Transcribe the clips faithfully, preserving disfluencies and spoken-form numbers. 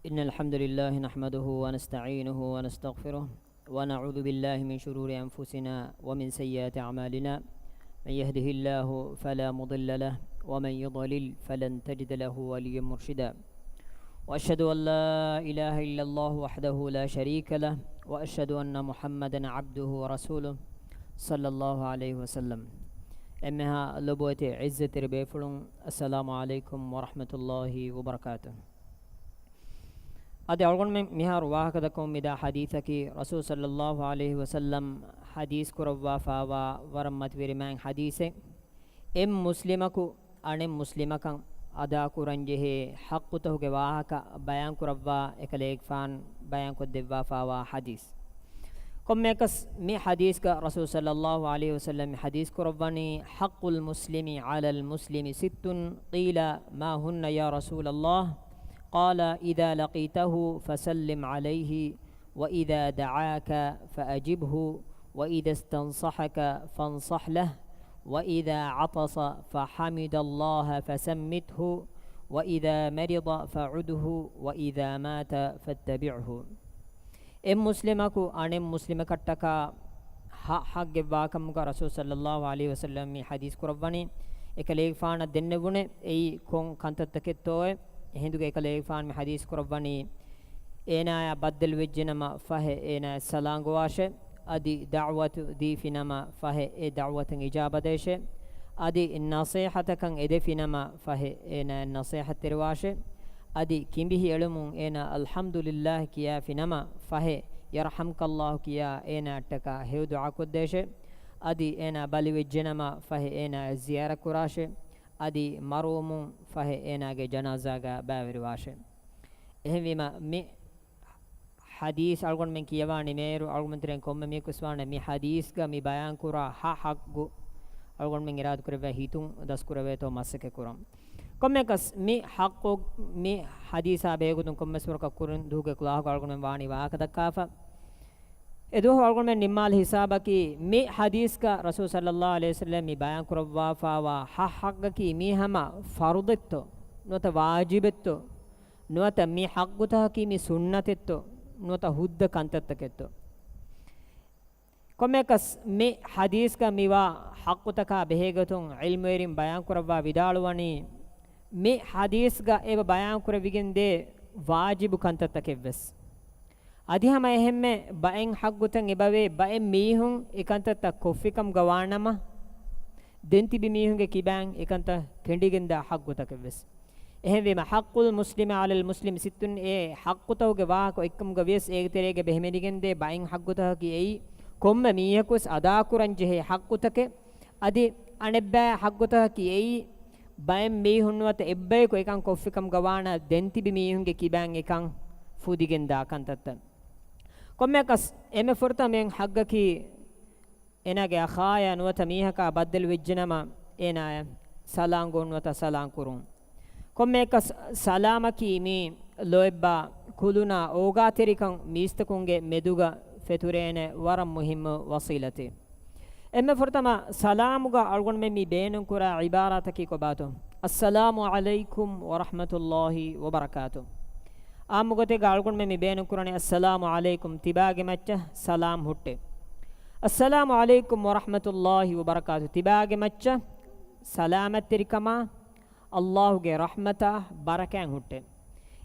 إن الحمد لله نحمده ونستعينه ونستغفره، ونعوذ بالله من شرور أنفسنا ومن سيئات أعمالنا. من يهده الله فلا مضل له، ومن يضلل فلن تجد له وليا مرشدا. وأشهد أن لا إله إلا الله وحده لا شريك له، وأشهد أن محمدا عبده ورسوله، صلى الله عليه وسلم. އެންމެހާ ލޮބުވެތި ޢިއްޒަތްތެރި ބޭފުޅުން، السلام عليكم ورحمة الله وبركاته. އަދި އަޅުގަނޑުމެން މިހާރު ވާހަކަ ދައްކަމުން މިދާ ޙަދީޘަކީ، ރަސޫލު ޞައްލައްލާހު ޢަލައިހި ވަސައްލަމް ޙަދީޘް ކުރައްވާފާވާ ވަރަށް މަތިވެރި މާތް ޙަދީޘެއް. އެއް މުސްލިމަކު އަނެއް މުސްލިމަކަށް އަދާކުރަންޖެހޭ ޙައްޤުތަކުގެ ވާހަކަ ބަޔާންކުރައްވާ އެކަލޭގެފާނު ބަޔާންކޮށްދެއްވާފާވާ ޙަދީޘް. ކޮންމެއަކަސް މި ޙަދީޘްގަ ރަސޫލު ޞައްލައްލާހު ޢަލައިހި ވަސައްލަމް ޙަދީޘް ކުރައްވަނީ، حق المسلم على المسلم ست، قيل ما هن يا رسول الله؟ قال إذا لقيته فسلم عليه، وإذا دعاك فأجبه، وإذا استنصحك فانصح له، وإذا عطس فحمد الله فشمته، وإذا مرض فعده، وإذا مات فاتبعه. އެއް މުސްލިމަކު އަނެއް މުސްލިމަކަށްޓަކާ ހަ ޙައްޤެއްވާކަމުގަ ރަސޫލު ޞައްލައްލާހު ޢަލައިހި ވަސައްލަމް މި ޙަދީޘް ކުރައްވަނީ. އެކަލޭގެފާނަށް ދެންނެވުނެ އެއީ ކޮން ކަންތައްތަކެއްތޯއޭ؟ އެހިނދުގެ އެކަލޭގެފާނު މި ޙަދީޘް ކުރައްވަނީ، އޭނާޔާ ބައްދަލުވެއްޖެނަމަ ފަހެ އޭނާޔަށް ސަލާން ގޮވާށޭ. އަދި ދަޢުވަތު ދީފިނަމަ ފަހެ އެ ދަޢުވަތަށް އިޖާބަދޭށޭ. އަދި ނަޞޭޙަތަކަށް އެދެފިނަމަ ފަހެ އޭނާޔަށް ނަޞޭޙަތްތެރިވާށޭ. އަދި ކިނބިހި އެޅުމުން އޭނާ އަލްޙަމްދުލިއްލާހި ކިޔާފިނަމަ ފަހެ ޔަރްޙަމްކައްލާހު ކިޔާ އޭނާއަށްޓަކާ ހެޔޮ ދުޢާކޮށްދޭށޭ. އަދި އޭނާ ބަލިވެއްޖެނަމަ ފަހެ އޭނާޔަށް ޒިޔާރަތްކުރާށޭ. އަދި މަރުވުމުން ފަހެ އޭނާގެ ޖަނާޒާގަ ބައިވެރިވާށޭ. އެހެންވީމަ މި ޙަދީޘް އަޅުގަނޑުމެން ކިޔަވާ ނިމޭއިރު، އަޅުގަނޑުމެން ތެރެއިން ކޮންމެ މީހަކުވެސް ވާނެ މި ޙަދީޘްގަ މި ބަޔާންކުރާ ހަ ޙައްޤު އަޅުގަނޑުމެން އިރާދަކުރެއްވިޔާ ހިތުން ދަސްކުރެވޭތޯ މަސައްކަތްކުރަން. ކޮންމެއަކަސް މި ޙައްޤު މި ޙަދީޘާ ބެހޭގޮތުން ކޮންމެސް ވަރަކަށް ކުރިން ދުވަހުގެ ކުލާހުގަ އަޅުގަނޑުމެން ވާނީ ވާހަކަ ދައްކާފަ. އެދުވަހު އަޅުގަނޑުމެން ނިންމާލި ހިސާބަކީ، މި ޙަދީޘްގަ ރަސޫލު ޞައްލައްލާހު ޢަލައިހި ވަސައްލަމް މި ބަޔާންކުރައްވާފާވާ ހަ ޙައްޤަކީ މީ ހަމަ ފަރުޟެއްތޯ ނުވަތަ ވާޖިބެއްތޯ ނުވަތަ މި ޙައްޤުތަކަކީ މި ސުންނަތެއްތޯ ނުވަތަ ހުއްދަ ކަންތައްތަކެއްތޯ. ކޮންމެއަކަސް މި ޙަދީޘްގަ މިވާ ޙައްޤުތަކާ ބެހޭގޮތުން ޢިލްމުވެރިން ބަޔާންކުރައްވާ ވިދާޅުވަނީ، މި ޙަދީޘްގަ އެބަ ބަޔާންކުރެވިގެންދޭ ވާޖިބު ކަންތައްތަކެއްވެސް. އަދި ހަމަ އެހެންމެ ބައެއް ޙައްޤުތައް އެބަވޭ، ބައެއް މީހުން އެކަންތައްތައް ކޮށްފިކަމުގަ ވާނަމަ، ދެން ތިބި މީހުންގެ ކިބައިން އެކަންތައް ކެނޑިގެންދާ ޙައްޤުތަކެއްވެސް. އެހެންވީމަ، حق المسلم على المسلم ست، އެ ޙައްޤުތަކުގެ ވާހަކަ އޮތްކަމުގަ ވިޔަސް އޭގެ ތެރޭގަ ބެހެމެނިގެންދޭ ބައެއް ޙައްޤުތަކަކީ އެއީ، ކޮންމެ މީހަކުވެސް އަދާކުރަންޖެހޭ ޙައްޤުތަކެއް. އަދި އަނެއްބައި ޙައްޤުތަކަކީ އެއީ، ބައެއް މީހުން ނުވަތަ އެއްބަޔަކު އެކަން ކޮށްފިކަމުގަ ވާނަ ދެން ތިބި މީހުންގެ ކިބައިން އެކަން ފުދިގެންދާ ކަންތައްތައް. ކޮންމެއަކަސް އެންމެ ފުރަތަމަ މި ޙައްޤަކީ، އޭނާގެ އަޚާޔާ ނުވަތަ މީހަކާ ބައްދަލު ވެއްޖެނަމަ، އޭނާޔަށް ސަލާން ގޮވުން ނުވަތަ ސަލާން ކުރުން. ކޮންމެއަކަސް ސަލާމަކީ މީ ލޯތްބާ ކުލުނާ އޯގާތެރިކަން މީސްތަކުންގެ މެދުގަ ފެތުރޭނެ ވަރަށް މުހިއްމު ވަސީލަތެއް. އެންމެ ފުރަތަމަ ސަލާމުގަ އަޅުގަނޑުމެން މި ބޭނުންކުރާ ޢިބާރާތަކީ ކޮބާތޯ؟ السلام عليكم ورحمة الله وبركاته. އާއްމުގޮތެއްގަ އަޅުގަނޑުމެން މި ބޭނުންކުރަނީ، السلام عليكم، ތިބާގެ މައްޗަށް ސަލާމް ހުއްޓޭ. السلام عليكم ورحمة الله وبركاته، ތިބާގެ މައްޗަށް ސަލާމަތްތެރިކަމާ، ﷲ ގެ ރަޙްމަތާ، ބަރަކާތް ހުއްޓޭ.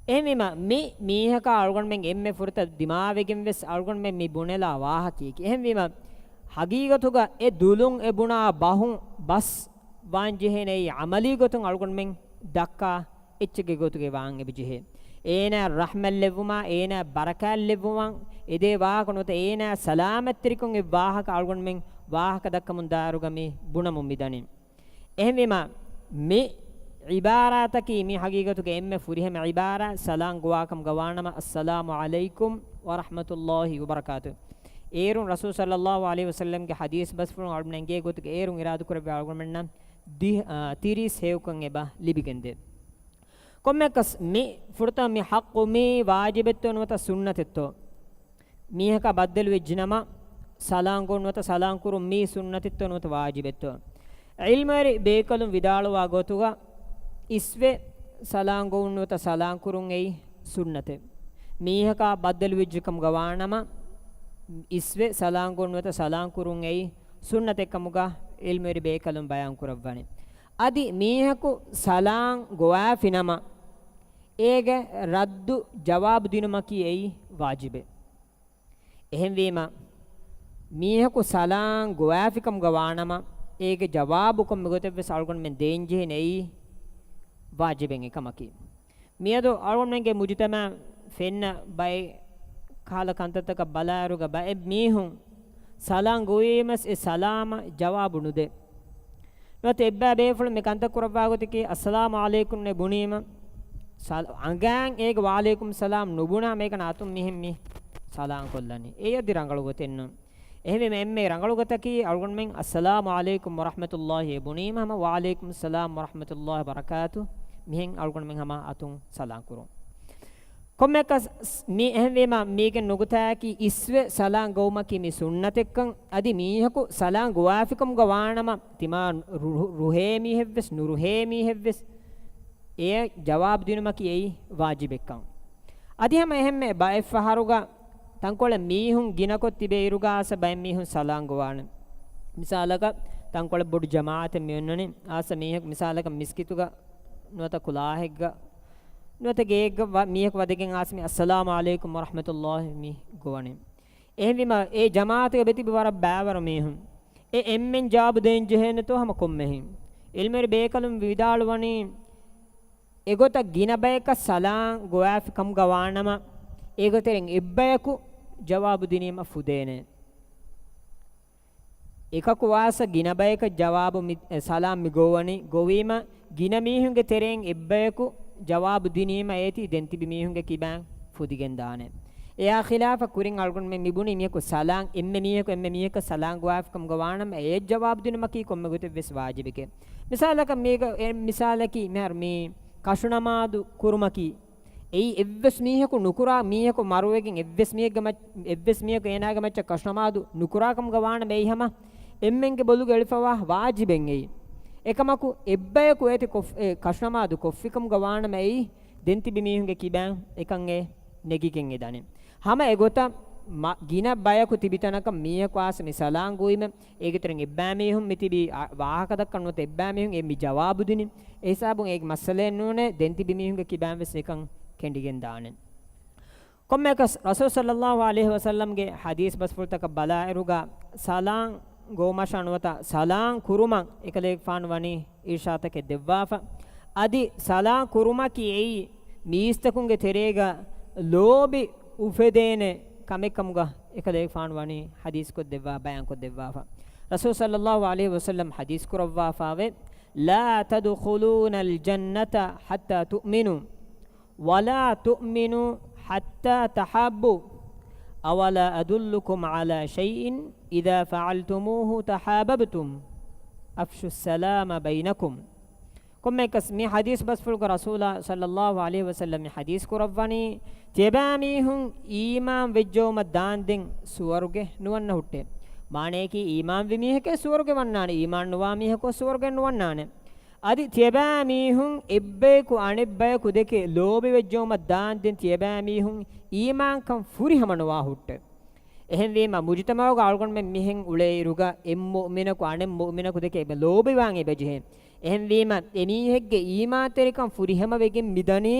އެހެންވީމަ، މި މީހަކާ އަޅުގަނޑުމެން އެންމެ ފުރަތަމަ ދިމާވެގެން ވެސް އަޅުގަނޑުމެން މި ބުނެލާ ވާހަކައެކޭ. އެހެންވީމަ، ޙަޤީޤަތުގަ އެ ދުލުން އެ ބުނާ ބަހުން ބަސް ވާންޖެހޭނެ އެއީ ޢަމަލީ ގޮތުން އަޅުގަނޑުމެން ދައްކާ އެއްޗެއްގެ ގޮތުގައި ވާން އެބަޖެހޭ. އޭނާ ރަޙްމަތް ލެއްވުމާ، އޭނާ ބަރަކާތް ލެއްވުމަށް އެދޭ ވާހަކަ ނުވަތަ އޭނާ ސަލާމަތްތެރިކަން އެއް ވާހަކަ އަޅުގަނޑުމެން ވާހަކަ ދައްކަމުން ދާއިރުގަ މި ބުނަމުން މިދަނީ. އެހެންވީމަ، މި ޢިބާރާތަކީ މި ޙަޤީޤަތުގެ އެންމެ ފުރިހަމަ ޢިބާރާތް، ސަލާން ގޮވާކަމުގަ ވާނަމަ، السلام عليكم ورحمة الله وبركاته. އޭރުން ރަސޫލު ޞައްލައްލާހު ޢަލައިހި ވަސައްލަމްގެ ޙަދީޘް ބަސްފުޅުން އަޅުގަނޑުމެން އެނގޭ ގޮތުގަ އޭރުން އިރާދަކުރެއްވި އަޅުގަނޑުމެންނަށް ދި-، އާ، ތިރީސް ހެޔޮކަން އެބަ ލިބިގެންދޭ. ކޮންމެއަކަސް މި ފުރަތަމަ މި ޙައްޤު މީ ވާޖިބެއްތޯ ނުވަތަ ސުންނަތެއްތޯ؟ މީހަކާ ބައްދަލު ވެއްޖިނަމަ، ސަލާން ގޮވުން ނުވަތަ ސަލާން ކުރުން މީ ސުންނަތެއްތޯ ނުވަތަ ވާޖިބެއްތޯ؟ ޢިލްމުވެރި ބޭކަލުން ވިދާޅުވާ ގޮތުގަ، އިސްވެ ސަލާން ގޮވުން ނުވަތަ ސަލާން ކުރުން އެއީ ސުންނަތެއް. މީހަކާ ބައްދަލުވެއްޖެ ކަމުގަ ވާނަމަ، އިސްވެ ސަލާން ގޮން ނުވަތަ ސަލާން ކުރުން އެއީ ސުންނަތެއް ކަމުގަ ޢިލްމުވެރި ބޭކަލުން ބަޔާން ކުރައްވަނީ. އަދި މީހަކު ސަލާން ގޮވާފި ނަމަ، އޭގެ ރައްދު ޖަވާބު ދިނުމަކީ އެއީ ވާޖިބެއް. އެހެންވީމަ، މީހަކު ސަލާން ގޮވާފިކަމުގަ ވާނަމަ، އޭގެ ޖަވާބު ކޮންމެ ގޮތެއްވެސް އަޅުގަނޑުމެން ދޭންޖެހޭނެ އެއީ ވާޖިބެއް އެކަމަކީ. މިއަދު އަޅުގަނޑުމެންގެ މުޖުތަމަޢަށް ފެންނަ ބައެއް ކަހަލަ ކަންތައްތަކަށް ބަލާއިރުގަ ބައެއް މީހުން ސަލާން ގޮވީމަސް އެ ސަލާމަށް ޖަވާބު ނުދޭ. ނުވަތަ އެއްބައި ބޭފުޅުން މި ކަންތައް ކުރައްވާ ގޮތަކީ، އައްސަލާމު ޢަލައިކުމް އޭ ބުނީމަ، ސަލ-، އަނގައިން އޭގެ ވަޢަލައިކުމް ސަލާމް ނުބުނާ މޭކަން އަތުން މިހެން މި ސަލާން ކޮށްލަނީ. އެއީ އަދި ރަނގަޅު ގޮތެއް ނޫން. އެހެންވީމަ އެންމެ ރަނގަޅު ގޮތަކީ އަޅުގަނޑުމެން އައްސަލާމު ޢަލައިކުމް ވަރަޙްމަތުﷲ އޭ ބުނީމަ ހަމަ ވަޢަލައިކުމް އައްސަލާމް ވަރަޙްމަތުﷲ ވަބަރަކާތު މިހެން އަޅުގަނޑުމެން ހަމަ އަތުން ސަލާން ކުރުން. ކޮންމެއަކަސް މި އެހެންވީމަ، މީގެ ނުކުތާއަކީ އިސްވެ ސަލާން ގޮވުމަކީ މި ސުންނަތެއްކަން. އަދި މީހަކު ސަލާން ގޮވާފިކަމުގަ ވާނަމަ، ތިމާ ރު-، ރުހޭ މީހެއްވެސް، ނުރުހޭ މީހެއްވެސް، އެ ޖަވާބު ދިނުމަކީ އެއީ ވާޖިބެއްކަން. އަދި ހަމަ އެހެންމެ ބައެއް ފަހަރުގަ ތަންކޮޅެއް މީހުން ގިނަކޮށް ތިބޭ އިރުގަ އާސަ ބައެއް މީހުން ސަލާން ގޮވާނެ. މިސާލަކަށް، ތަންކޮޅެއް ބޮޑު ޖަމާޢަތެއް މި އޮންނަނީ، އާސަ މީހަކު މިސާލަކަށް މިސްކިތުގަ ނުވަތަ ކުލާހެއްގަ ނުވަތަ ގެއެއްގަ ވަ-، މީހަކު ވަދެގެން އާސަ މި އައްސަލާމު ޢަލައިކުމް ވަރަޙްމަތުﷲ މި ގޮވަނީ. އެހެންވީމަ، އެ ޖަމާޢަތުގަ ތިބި ވަރަށް ބައިވަރު މީހުން. އެ އެންމެން ޖަވާބު ދޭން ޖެހޭނެތޯ ހަމަ ކޮންމެހެން. ޢިލްމުވެރި ބޭކަލުން ވިދާޅުވަނީ، އެގޮތަށް ގިނަ ބަޔަކަށް ސަލާން ގޮވާފި ކަމުގަ ވާނަމަ، އޭގެ ތެރެއިން އެއްބަޔަކު ޖަވާބު ދިނީމަ ފުދޭނެ. އެކަކު ވާސަ ގިނަ ބަޔަކަށް ޖަވާބު މި، އެ، ސަލާމް މި ގޮވަނީ، ގޮވީމަ ގިނަ މީހުންގެ ތެރެއިން އެއްބަޔަކު ޖަވާބު ދިނީމަ އޭތި ދެން ތިބި މީހުންގެ ކިބައިން ފުދިގެން ދާނެ. އެއާ ޚިލާފަށް ކުރިން އަޅުގަނޑުމެން މި ބުނީ މީހަކު ސަލާން، އެންމެ މީހަކު އެންމެ މީހަކަށް ސަލާން ގޮވާފިކަމުގަ ވާނަމަ އެޔަށް ޖަވާބު ދިނުމަކީ ކޮންމެ ގޮތެއްވެސް ވާޖިބެކޭ. މިސާލަކަށް މީގަ، އެ މިސާލަކީ މިހާރު މި ކަށުނަމާދު ކުރުމަކީ، އެއީ އެއްވެސް މީހަކު ނުކުރާ، މީހަކު މަރުވެގެން އެއްވެސް މީހެއްގެ މައްޗަށް، އެއްވެސް މީހަކު އޭނާގެ މައްޗަށް ކަށުނަމާދު ނުކުރާކަމުގަ ވާނަމަ އެއީ ހަމަ އެންމެންގެ ބޮލުގަ އެޅިފަވާ ވާޖިބެއް އެއީ. އެކަމަކު އެއްބަޔަކު އޭތި ކޮށް، އެ ކަށުނަމާދު ކޮށްފިކަމުގަ ވާނަމަ އެއީ ދެން ތިބި މީހުންގެ ކިބައިން އެކަން އެ ނެގިގެން އެ ދަނީ. ހަމަ އެގޮތަށް މަ-، ގިނަ ބަޔަކު ތިބި ތަނަކަށް މީހަކު އާސަ މި ސަލާން ގޮވީމަ އޭގެ ތެރެއިން އެއްބައި މީހުން މި ތިބީ އަ-، ވާހަކަ ދައްކަން ނުވަތަ އެއްބައި މީހުން އެ މި ޖަވާބު ދިނި. އެ ހިސާބުން އޭގެ މައްސަލައެއް ނޫނޭ، ދެން ތިބި މީހުންގެ ކިބައިން ވެސް އެކަން ކެނޑިގެން ދާނެ. ކޮންމެއަކަސް ރަސޫލު ޞައްލައްލާހު ޢަލައިހި ވަސައްލަމްގެ ޙަދީޘް ބަސްފުޅުތަކަށް ބަލާއިރުގަ ސަލާން ގޮވުމަށާ ނުވަތަ ސަލާން ކުރުމަށް އެކަލޭގެފާނު ވަނީ އިރްޝާދުތަކެއް ދެއްވާފަ. އަދި ސަލާން ކުރުމަކީ އެއީ މީސްތަކުންގެ ތެރޭގަ ލޯބި އުފެދޭނެ ކަމެއް ކަމުގަ އެކަލޭގެފާނު ވަނީ ޙަދީޘްކޮށް ދެއްވާ، ބަޔާންކޮށް ދެއްވާފަ. ރަސޫލު ޞައްލައްލާހު ޢަލައިހި ވަސައްލަމް ޙަދީޘް ކުރައްވާފައެވެ. لا تدخلون الجنة حتى تؤمنوا ولا تؤمنوا حتى تحابوا أولا أدلكم على شيء إذا فعلتموه تحاببتم أفشوا السلام بينكم. ކޮންމެއަކަސް މި ޙަދީޘް ބަސްފުޅުގަ ރަސޫލާ ޞައްލައްލާހު ޢަލައިހި ވަސައްލަމް މި ޙަދީޘް ކުރައްވަނީ، ތިޔަބައިމީހުން އީމާން ވެއްޖައުމަށް ދާންދެން ސުވަރުގެ ނުވަންނަ ހުއްޓޭ. މާނަޔަކީ އީމާންވި މީހެކޭ ސުވަރުގެ ވަންނާނެ، އީމާން ނުވާ މީހަކު ސުވަރުގެ ނުވަންނާނެ. އަދި ތިޔަބައިމީހުން އެއްބަޔަކު އަނެއްބަޔަކު ދެކެ ލޯބިވެއްޖައުމަށް ދާންދެން ތިޔަބައިމީހުން އީމާންކަން ފުރިހަމަ ނުވާ ހުއްޓެ. އެހެންވީމަ، މުޖުތަމަޢުގަ އަޅުގަނޑުމެން މިހެން އުޅޭއިރުގަ އެއް މުއުމިނަކު އަނެއް މުއުމިނަކު ދެކެ އެބަ ލޯބިވާން އެބަޖެހޭ. އެހެންވީމަ، އެމީހެއްގެ އީމާންތެރިކަން ފުރިހަމަވެގެން މިދަނީ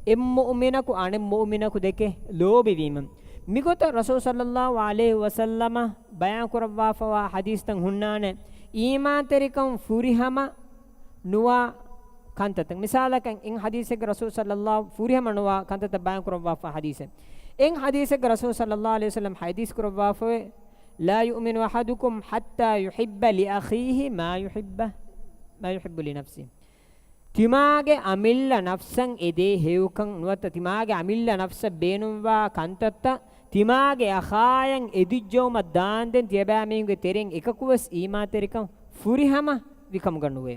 އެއް މުއުމިނަކު އަނެއް މުއުމިނަކު ދެކެ ލޯބިވީމަ. މިގޮތަށް ރަސޫލު ޞައްލައްލާހު ޢަލައިހި ވަސައްލަމަ ބަޔާން ކުރައްވާފަވާ ޙަދީޘްތައް ހުންނާނެ، އީމާންތެރިކަން ފުރިހަމަ ނުވާ ކަންތައްތައް. މިސާލަކަށް، އެއް ޙަދީޘެއްގަ ރަސޫލު ޞައްލައްލާހު، ފުރިހަމަ ނުވާ ކަންތައްތައް ބަޔާން ކުރައްވާފަ ޙަދީޘެއް. އެއް ޙަދީޘެއްގަ ރަސޫލު ޞައްލައްލާހު ޢަލައިހި ވަސައްލަމް ޙަދީޘް ކުރައްވާފަވޭ، لا يؤمن أحدكم حتى يحب لأخيه ما يحب، ما يحب لنفسه. ތިމާގެ އަމިއްލަ ނަފްސަށް އެދޭ ހެޔޮކަން ނުވަތަ ތިމާގެ އަމިއްލަ ނަފްސަށް ބޭނުންވާ ކަންތައްތައް ތިމާގެ އަޚާޔަށް އެދިއްޖައުމަށް ދާންދެން ތިޔަބައިމީހުންގެ ތެރެއިން އެކަކުވެސް އީމާންތެރިކަން ފުރިހަމަ ވިކަމުގަ ނުވޭ.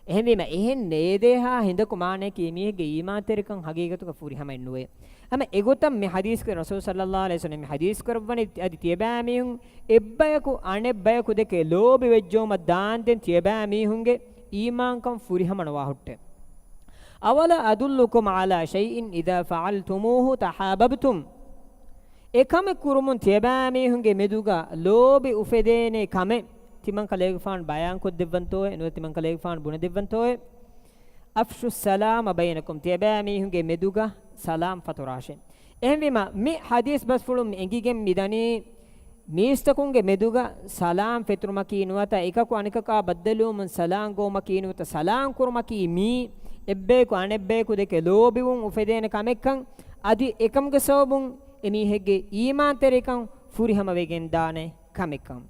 އެހެންވީމަ، އެހެން ނޭދޭހާ ހިނދަކު މާނަޔަކީ އެމީހެއްގެ އީމާންތެރިކަން ޙަޤީޤަތުގަ ފުރިހަމައެއް ނުވޭ. ހަމަ އެގޮތަށް މި ޙަދީޘްގަ ރަސޫލު ޞައްލައްލާހު ޢަލައިހި ވަސައްލަމް މި ޙަދީޘް ކުރައްވަނީ، އަދި ތިޔަބައިމީހުން އެއްބަޔަކު އަނެއްބަޔަކު ދެކެ ލޯބިވެއްޖައުމަށް ދާންދެން ތިޔަބައިމީހުންގެ އީމާންކަން ފުރިހަމަ ނުވާ ހުއްޓެ. أولا أدلكم على شيء إذا فعلتموه تحاببتم؟ އެ ކަމެއް ކުރުމުން ތިޔަބައިމީހުންގެ މެދުގަ ލޯބި އުފެދޭނެ ކަމެއް ތިމަންކަލޭގެފާނު ބަޔާންކޮށްދެއްވަންތޯއެ؟ ނުވަތަ ތިމަންކަލޭގެފާނު ބުނެދެއްވަންތޯއެ؟ أفشوا السلام بينكم، ތިޔަބައިމީހުންގެ މެދުގަ ސަލާމް ފަތުރާށޭ. އެހެންވީމަ، މި ޙަދީޘް ބަސްފުޅުން އެނގިގެން މިދަނީ، މީސްތަކުންގެ މެދުގަ ސަލާމް ފެތުރުމަކީ ނުވަތަ އެކަކު އަނެކަކާ ބައްދަލުވުމުން ސަލާމް ގޮވުމަކީ ނުވަތަ ސަލާމް ކުރުމަކީ މީ އެއްބަޔަކު އަނެއްބަޔަކު ދެކެ ލޯބިވުން އުފެދޭނެ ކަމެއްކަން، އަދި އެކަމުގެ ސަބަބުން އެމީހެއްގެ އީމާންތެރިކަން ފުރިހަމަވެގެން ދާނެ ކަމެއްކަން.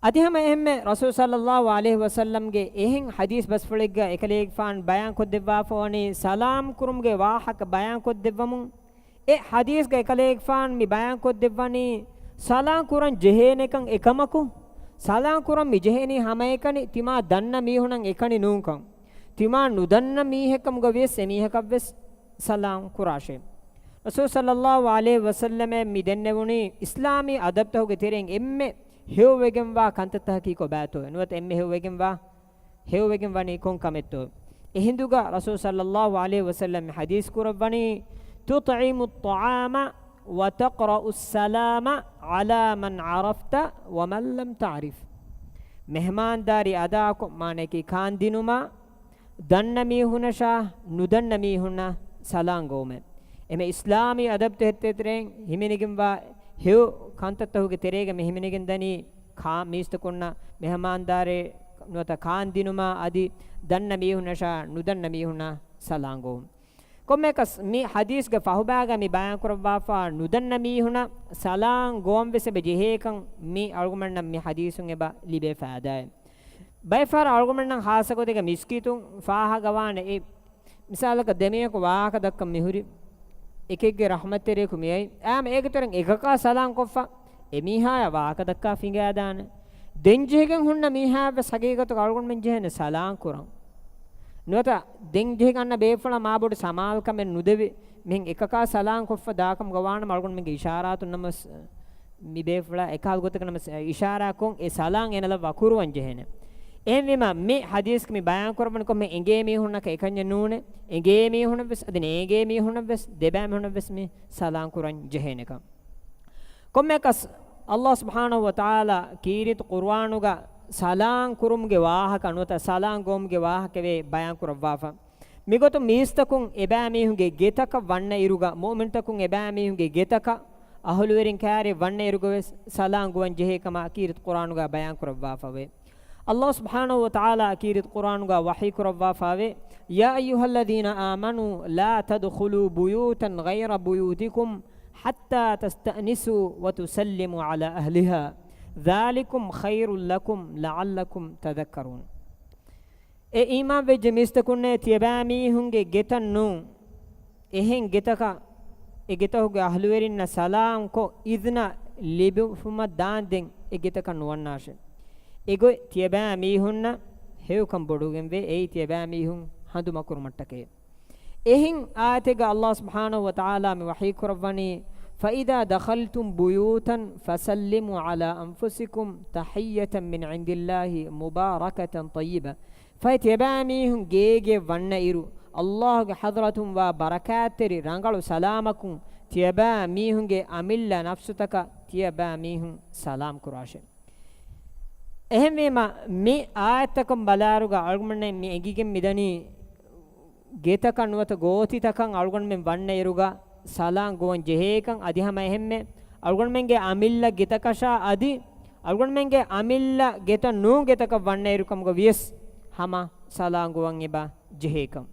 އަދި ހަމަ އެހެންމެ ރަސޫލު ޞައްލައްލާހު ޢަލައިހި ވަސައްލަމްގެ އެހެން ޙަދީޘް ބަސްފުޅެއްގަ އެކަލޭގެފާނު ބަޔާންކޮށްދެއްވާފަވަނީ ސަލާމް ކުރުމުގެ ވާހަކަ ބަޔާންކޮށްދެއްވަމުން، އެ ޙަދީޘްގަ އެކަލޭގެފާނު މި ބަޔާންކޮށްދެއްވަނީ، ސަލާން ކުރަން ޖެހޭނެކަން އެކަމަކު، ސަލާން ކުރަން މި ޖެހެނީ ހަމައެކަނި ތިމާ ދަންނަ މީހުނަށް އެކަނި ނޫންކަން، ތިމާ ނުދަންނަ މީހެއްކަމުގަ ވިޔަސް އެމީހަކަށްވެސް ސަލާން ކުރާށޭ. ރަސޫލު ޞައްލައްލާހު ޢަލައިހި ވަސައްލަމަށް މި ދެންނެވުނީ އިސްލާމީ އަދަބުތަކުގެ ތެރެއިން އެންމެ ހެޔޮވެގެންވާ ކަންތައްތަކަކީ ކޮބާތޯ؟ ނުވަތަ އެންމެ ހެޔޮވެގެންވާ، ހެޔޮވެގެން ވަނީ ކޮން ކަމެއްތޯ؟ އެހިނދުގަ ރަސޫލު ޞައްލައްލާހު ޢަލައިހި ވަސައްލަމް ޙަދީޘް ކުރައްވަނީ، تطعم الطعام وتقرأ السلام على من عرفت ومن لم تعرف. މެހްމާންދާރީ އަދާކޮށް، މާނައަކީ ކާންދިނުމާ، ދަންނަ މީހުނަށާ ނުދަންނަ މީހުންނަށް ސަލާން ގޮވުމެއް. އެމެ އިސްލާމީ އަދަބުތައް ތެރެއިން ހިމެނިގެންވާ ހެޔޮ ކަންތައްތަކުގެ ތެރޭގަ މި ހިމެނިގެން ދަނީ، ކާ-، މީސްތަކުންނަށް މެހެމާންދާރޭ ނުވަތަ ކާންދިނުމާ އަދި ދަންނަ މީހުނަށާ ނުދަންނަ މީހުންނަށް ސަލާން ގޮވުން. ކޮންމެއަކަސް މި ޙަދީޘްގެ ފަހުބާގަ މި ބަޔާންކުރައްވާފާ ނުދަންނަ މީހުނަށް ސަލާން ގޮވަން ވެސް އެބަ ޖެހޭކަން މި އަޅުގަނޑަށް މި ޙަދީޘުން އެބަ ލިބޭ ފައިދާއެއް. ބައެއް ފަހަރަށް އަޅުގަނޑުމެންނަށް ޚާއްޞަ ގޮތެއްގަ މިސްކިތުން ފާހަގަވާނެ އެ މިސާލަކަށް ދެމީހަކު ވާހަކަ ދައްކަން މިހުރި، އެކެއްގެ ރަޙްމަތްތެރިޔަކު މިއައި، އާމް އޭގެ ތެރެއިން އެކަކާ ސަލާން ކޮށްފަ، އެމީހާޔާ ވާހަކަ ދައްކާ ފިނގާދާނެ. ދެން ޖެހިގެން ހުންނަ މީހާއަށްވެސް ހަގީގަތުގަ އަޅުގަނޑުމެން ޖެހޭނެ ސަލާން ކުރަން. ނުވަތަ ދެން ޖެހިގަންނަ ބޭފުޅަށް މާބޮޑު ސަމާލުކަމެއް ނުދެވި، މިހެން އެކަކާ ސަލާން ކޮށްފަ ދާކަމުގަ ވާނަމަ އަޅުގަނޑުމެންގެ އިޝާރާތުން ނަމަސް މި ބޭފުޅާ އެކަހަލަ ގޮތަކަށް ނަމަ އިޝާރާކޮށް އެ ސަލާން އޭނަ ލައްވާ ކުރުވަން ޖެހޭނެ. އެހެންވީމަ، މި ޙަދީޘްގަ މި ބަޔާން ކުރައްވަނީ ކޮންމެ އެނގޭ މީހުންނަކަށް އެކަންޏެއް ނޫނޭ. އެނގޭ މީހުނަށްވެސް، އަދި ނޭނގޭ މީހުނަށްވެސް، ދެބައި މީހުނަށްވެސް މި ސަލާން ކުރަން ޖެހޭނެކަން. ކޮންމެއަކަސް، ﷲ ސުބްޙާނަހޫ ވަތަޢާލާ ކީރިތި ޤުރުއާނުގަ ސަލާން ކުރުމުގެ ވާހަކަ ނުވަތަ ސަލާން ގޮވުމުގެ ވާހަކަވެ ބަޔާން ކުރައްވާފަ. މިގޮތުން މީސްތަކުން އެބައިމީހުންގެ ގެތަކަށް ވަންނަ އިރުގަ، މުއުމިންތަކުން އެބައިމީހުންގެ ގެތަކަށް އަހުލުވެރިން ކައިރި ވަންނަ އިރުގަވެސް ސަލާން ގޮވަން ޖެހޭ ކަމަށް ކީރިތި ޤުރުއާނުގަ ބަޔާން ކުރައްވާފަވޭ. ﷲ ސުބްޙާނަހޫ ވަތަޢާލާ ކީރިތި ޤުރުއާނުގަ ވަޙީ ކުރައްވާފަވޭ، يا أيها الذين آمنوا لا تدخلوا بيوتا غير بيوتكم حتى تستأنسوا وتسلموا على أهلها ذلكم خير لكم لعلكم تذكرون. އޭ އީމާންވެއްޖެ މީސްތަކުންނޭ، ތިޔަބައިމީހުންގެ ގެތައް ނޫން، އެހެން ގެތަކަށް އެ ގެތަކުގެ އަހުލުވެރިންނަށް ސަލާމްކޮށް، އިޒްނަ ލިބުމަށް ދާންދެން އެ ގެތަކަށް ނުވަންނާށެ. އެގޮތް ތިޔަބައިމީހުންނަށް ހެޔޮކަން ބޮޑުވެގެންވޭ، އެއީ ތިޔަބައިމީހުން ހަނދުމަކުރުމަށްޓަކައި. އެހެން އާޔަތެއްގަ ﷲ ސުބްޙާނަހޫ ވަތަޢާލާ މި ވަޙީ ކުރައްވަނީ، فإذا دخلتم بيوتا فسلموا على أنفسكم تحية من عند الله مباركة طيبة. ފަހެ ތިޔަބައިމީހުން ގޭގެ ވަންނައިރު، ﷲގެ ޙަޟްރަތުން ވާ ބަރަކާތްތެރި ރަނގަޅު ސަލާމަކުން ތިޔަބައިމީހުންގެ އަމިއްލަ ނަފްސުތަކަށް ތިޔަބައިމީހުން ސަލާމް ކުރާށެ. އެހެންވީމަ، މި އާޔަތްތަކުން ބަލާއިރުގަ އަޅުގަނޑުމެން މި އެނގިގެން މިދަނީ، ގެތަކަށް ނުވަތަ ގޯތިތަކަށް އަޅުގަނޑުމެން ވަންނައިރުގަ ސަލާން ގޮވަން ޖެހޭކަން، އަދި ހަމަ އެހެންމެ އަޅުގަނޑުމެންގެ އަމިއްލަ ގެތަކަށާ އަދި އަޅުގަނޑުމެންގެ އަމިއްލަ ގެތައް ނޫން ގެތަކަށް ވަންނައިރު ކަމުގަ ވިޔަސް ހަމަ ސަލާން ގޮވަން އެބަ ޖެހޭކަން.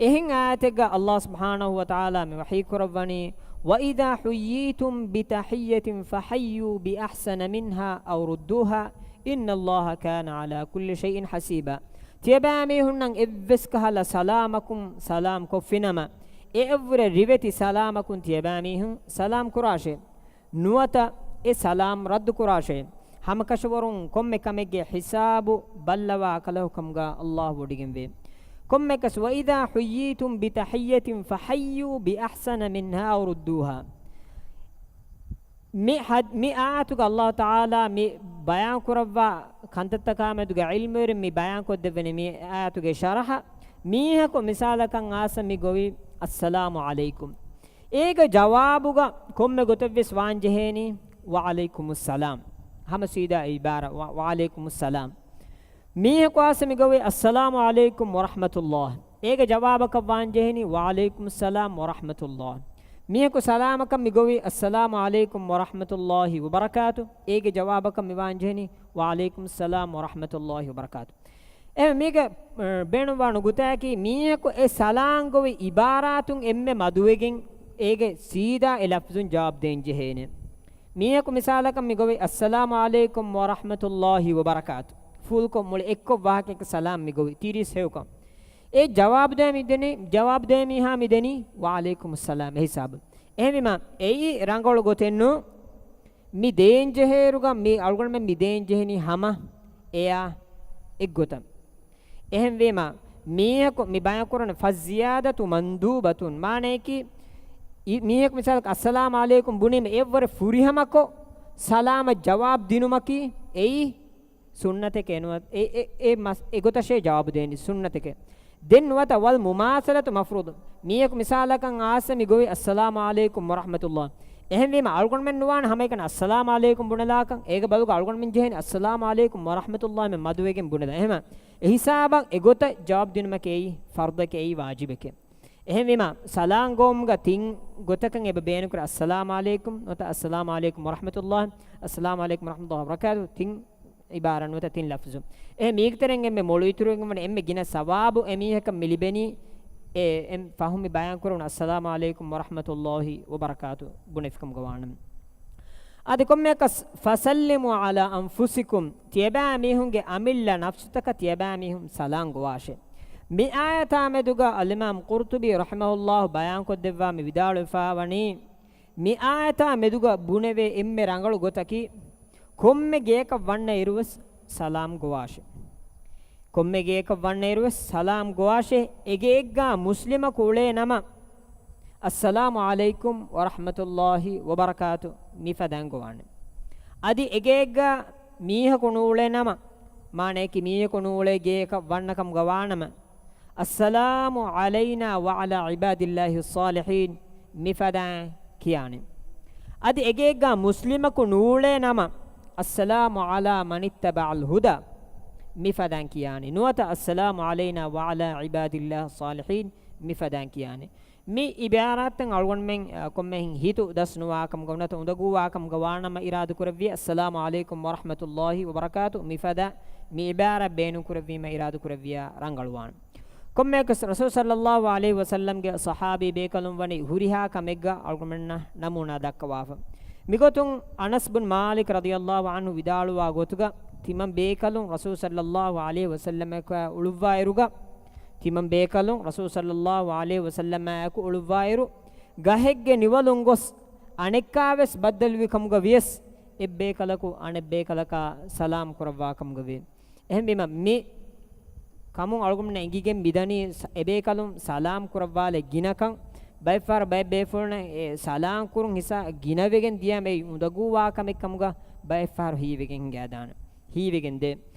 އެހެން އާޔަތެއްގަ ﷲ ސުބްޙާނަހޫ ވަތަޢާލާ މި ވަޙީ ކުރައްވަނީ، وإذا حييتم بتحية فحيوا بأحسن منها أو ردوها إن الله كان على كل شيء حسيبا. ތިޔަބައިމީހުންނަށް އެއްވެސް ކަހަލަ ސަލާމަކުން ސަލާމް ކޮށްފިނަމަ، އެއަށްވުރެ ރިވެތި ސަލާމަކުން ތިޔަބައިމީހުން ސަލާމް ކުރާށޭ. ނުވަތަ އެ ސަލާމް ރައްދު ކުރާށޭ. ހަމަކަށަވަރުން ކޮންމެ ކަމެއްގެ ހިސާބު ބައްލަވާ އަކަލަހު ކަމުގަ ﷲ ވޮޑިގެންވޭ. ކޮންމެއަކަސް، وإذا حييتم بتحية فحيوا بأحسن منها أو ردوها. މި ޙަދ-، މި އާޔަތުގަ ﷲ ތަޢާލާ މި ބަޔާން ކުރައްވާ ކަންތައްތަކާ މެދުގަ ޢިލްމުވެރިން މި ބަޔާން ކޮށްދެއްވަނީ މި އާޔަތުގެ ޝަރަޙަ، މީހަކު މިސާލަކަށް އާސަ މި ގޮވި، "އައްސަލާމު ޢަލައިކުމް." އޭގެ ޖަވާބުގަ ކޮންމެ ގޮތެއްވެސް ވާން ޖެހޭނީ، "ވަޢަލައިކުމުއްސަލާމް." ހަމަ ސީދާ އެ ޢިބާރާތް، "ވަ-، ވަޢަލައިކުމުއްސަލާމް." މީހަކު އާސަ މި ގޮވި، "އައްސަލާމު ޢަލައިކުމް ވަރަޙްމަތުﷲ." އޭގެ ޖަވާބަކަށް ވާން ޖެހެނީ، "ވަޢަލައިކުމުއްސަލާމް ވަރަޙްމަތުﷲ." މީހަކު ސަލާމަކަށް މި ގޮވި، "އައްސަލާމު ޢަލައިކުމް ވަރަޙްމަތުﷲ ވަބަރަކާތު." އޭގެ ޖަވާބަކަށް މި ވާން ޖެހެނީ، "ވަޢަލައިކުމުއްސަލާމް ވަރަޙްމަތުﷲ ވަބަރަކާތު." އެހެން މީގެ، އަ، ބޭނުންވާ ނުކުތާއަކީ، މީހަކު އެ ސަލާން ގޮވި ޢިބާރާތުން އެންމެ މަދުވެގެން އޭގެ ސީދާ އެ ލަފްޒުން ޖަވާބު ދޭން ޖެހޭނެ. މީހަކު މިސާލަކަށް މި ގޮވި، "އައްސަލާމު ޢަލައިކުމް ވަރަޙްމަތުﷲ ވަބަރަކާތު." ފުލްކޮށް މުޅި އެއްކޮށް ވާހަކައެއް ސަލާމް މި ގޮވި. ތިރީސް ހެޔޮކަން. އެ ޖަވާބު ދޭ މި ދެނީ، ޖަވާބު ދޭ މީހާ މި ދެނީ، "ވަޢަލައިކުމުއްސަލާމް" އެ ހިސާބު. އެހެންވީމަ، އެއީ ރަނގަޅު ގޮތެއް ނޫން. މި ދޭން ޖެހޭއިރުގަ މި އަޅުގަނޑުމެން މި ދޭން ޖެހެނީ ހަމަ އެއާ އެއްގޮތަށް. އެހެންވީމަ، މީހަކު މި ބަޔާން ކުރަން، "ފައްޒިޔާދަތު މަންދޫބަތުން"، މާނަޔަކީ، މީހަކު މިސާލަކަށް، "އައްސަލާމު ޢަލައިކުމް" ބުނީމަ އެއަށްވުރެ ފުރިހަމަކޮށް ސަލާމަށް ޖަވާބު ދިނުމަކީ އެއީ ސުންނަތެކޭ ނުވަ-، އެ، އެ، އެ މަސް-، އެގޮތަށޭ ޖަވާބު ދޭނީ ސުންނަތެކޭ. ދެން ނުވަތަ، "ވަލް މުމާސަލަތު މަފްރޫޟު". މީހަކު މިސާލަކަށް އާސަ މި ގޮވި، "އައްސަލާމު ޢަލައިކުމް ވަރަޙްމަތުﷲ." އެހެންވީމަ، އަޅުގަނޑުމެން ނުވާނެ ހަމައެކަނި އައްސަލާމު ޢަލައިކުމް ބުނެލާކަން. އޭގެ ބަދަލުގަ އަޅުގަނޑުމެން ޖެހޭނެ "އައްސަލާމު ޢަލައިކުމް ވަރަޙްމަތުﷲ" މެ މަދުވެގެން ބުނެލަން. އެހެމަ، އެ ހިސާބަށް އެގޮތަށް ޖަވާބު ދިނުމަކީ އެއީ ފަރުޟެކޭ، އެއީ ވާޖިބެކޭ. އެހެންވީމަ، ސަލާން ގޮވުމުގަ ތިން ގޮތަކަށް އެބަ ބޭނުންކުރޭ، "އައްސަލާމު ޢަލައިކުމް" ނުވަތަ "އައްސަލާމު ޢަލައިކުމް ވަރަޙްމަތުﷲ"، "އައްސަލާމު ޢަލައިކުމް ވަރަޙްމަތުﷲ ވަބަރަކާތު" ތިން ޢިބާރާތް ނުވަތަ ތިން ލަފްޒު. އެ މީގެ ތެރެއިން އެންމެ މޮޅު އިތުރުވެގެން ވަނީ އެންމެ ގިނަ ސަވާބު އެމީހަކަށް މި ލިބެނީ، އެ، އެ ފަހު މި ބަޔާން ކުރެވުނު "އައްސަލާމު ޢަލައިކުމް ވަރަޙްމަތުﷲ ވަބަރަކާތު" ބުނެފިކަމުގަ ވާނަމަ. އަދި ކޮންމެއަކަސް، "ފަސައްލިމޫ ޢަލާ އަންފުސިކުމް"، ތިޔަބައިމީހުންގެ އަމިއްލަ ނަފްސުތަކަށް ތިޔަބައިމީހުން ސަލާން ގޮވާށޭ. މި އާޔަތާ މެދުގަ އަލްއިމާމް ޤުރްޠުބީ ރަޙިމަހުﷲ ބަޔާންކޮށްދެއްވާ މި ވިދާޅުވެފާ ވަނީ، މި އާޔަތާ މެދުގަ ބުނެވޭ އެންމެ ރަނގަޅު ގޮތަކީ، ކޮންމެ ގެޔަކަށް ވަންނައިރުވެސް ސަލާމް ގޮވާށޭ. ކޮންމެ ގެޔަކަށް ވަންނައިރުވެސް ސަލާމް ގޮވާށޭ. އެ ގެއެއްގާ މުސްލިމަކު އުޅޭ ނަމަ، "އައްސަލާމު ޢަލައިކުމް ވަރަޙްމަތުﷲ ވަބަރަކާތު" މިފަދައިން ގޮވާނެ. އަދި އެ ގެއެއްގާ މީހަކު ނޫޅޭ ނަމަ، މާނަޔަކީ މީހަކު ނޫޅޭ ގެޔަކަށް ވަންނަކަމުގަ ވާނަމަ، "އައްސަލާމު ޢަލައިނާ ވަޢަލާ ޢިބާދިﷲިއްޞާލިޙީން" މިފަދައިން ކިޔާނެ. އަދި އެގޭގާ މުސްލިމަކު ނޫޅޭ ނަމަ، "އައްސަލާމު ޢަލާ މަނިއްތަބަޢަލް ހުދާ" މިފަދައިން ކިޔާނެ. ނުވަތަ "އައްސަލާމު ޢަލައިނާ ވަޢަލާ ޢިބާދިﷲިއްޞާލިޙީން" މިފަދައިން ކިޔާނެ. މި ޢިބާރާތްތައް އަޅުގަނޑުމެން، އަ، ކޮންމެހެން ހިތު ދަސް ނުވާކަމުގަ ނުވަތަ އުނދަގޫވާކަމުގަ ވާނަމަ އިރާދަ ކުރެއްވިޔާ، "އައްސަލާމު ޢަލައިކުމް ވަރަޙްމަތުﷲި ވަބަރަކާތު" މިފަދަ މި ޢިބާރާތް ބޭނުން ކުރެއްވީމަ އިރާދަ ކުރެއްވިޔާ ރަނގަޅުވާނެ. ކޮންމެއަކަސް ރަސޫލު ޞައްލައްލާހު ޢަލައިހި ވަސައްލަމްގެ ޞަޙާބީ ބޭކަލުން ވަނީ ހުރިހާ ކަމެއްގަ އަޅުގަނޑުމެންނަށް ނަމޫނާ ދައްކަވާފަ. މިގޮތުން އަނަސް ބުން މާލިކް ރަޟިޔައްލާހު ޢަންހު ވިދާޅުވާ ގޮތުގަ، ތިމަން ބޭކަލުން ރަސޫލު ޞައްލައްލާހު ޢަލައިހި ވަސައްލަމަކާ އުޅުއްވާއިރުގަ، ތިމަން ބޭކަލުން ރަސޫލު ޞައްލައްލާހު ޢަލައިހި ވަސައްލަމާއެކު އުޅުއްވާއިރު، ގަހެއްގެ ނިވަލުން ގޮސް އަނެއްކާވެސް ބައްދަލުވި ކަމުގަ ވިޔަސް، އެއްބޭކަލަކު އަނެއްބޭކަލަކާ ސަލާމް ކުރައްވާ ކަމުގަ ވޭ. އެހެންވީމަ، މި ކަމުން އަޅުގަނޑުމެންނަށް އެނގިގެން މިދަނީ ސަ-، އެބޭކަލުން ސަލާމް ކުރައްވާލެއް ގިނަކަން. ބައެއްފަހަރު ބައެއް ބޭފުޅުންނަށް އެ ސަލާމް ކުރުން ހިސާ ގިނަވެގެން ދިޔަ މެ އުނދަގޫވާ ކަމެއް ކަމުގަ ބައެއްފަހަރު ހީވެގެން ހިނގާދާނެ. ހީވެގެން ދޭ.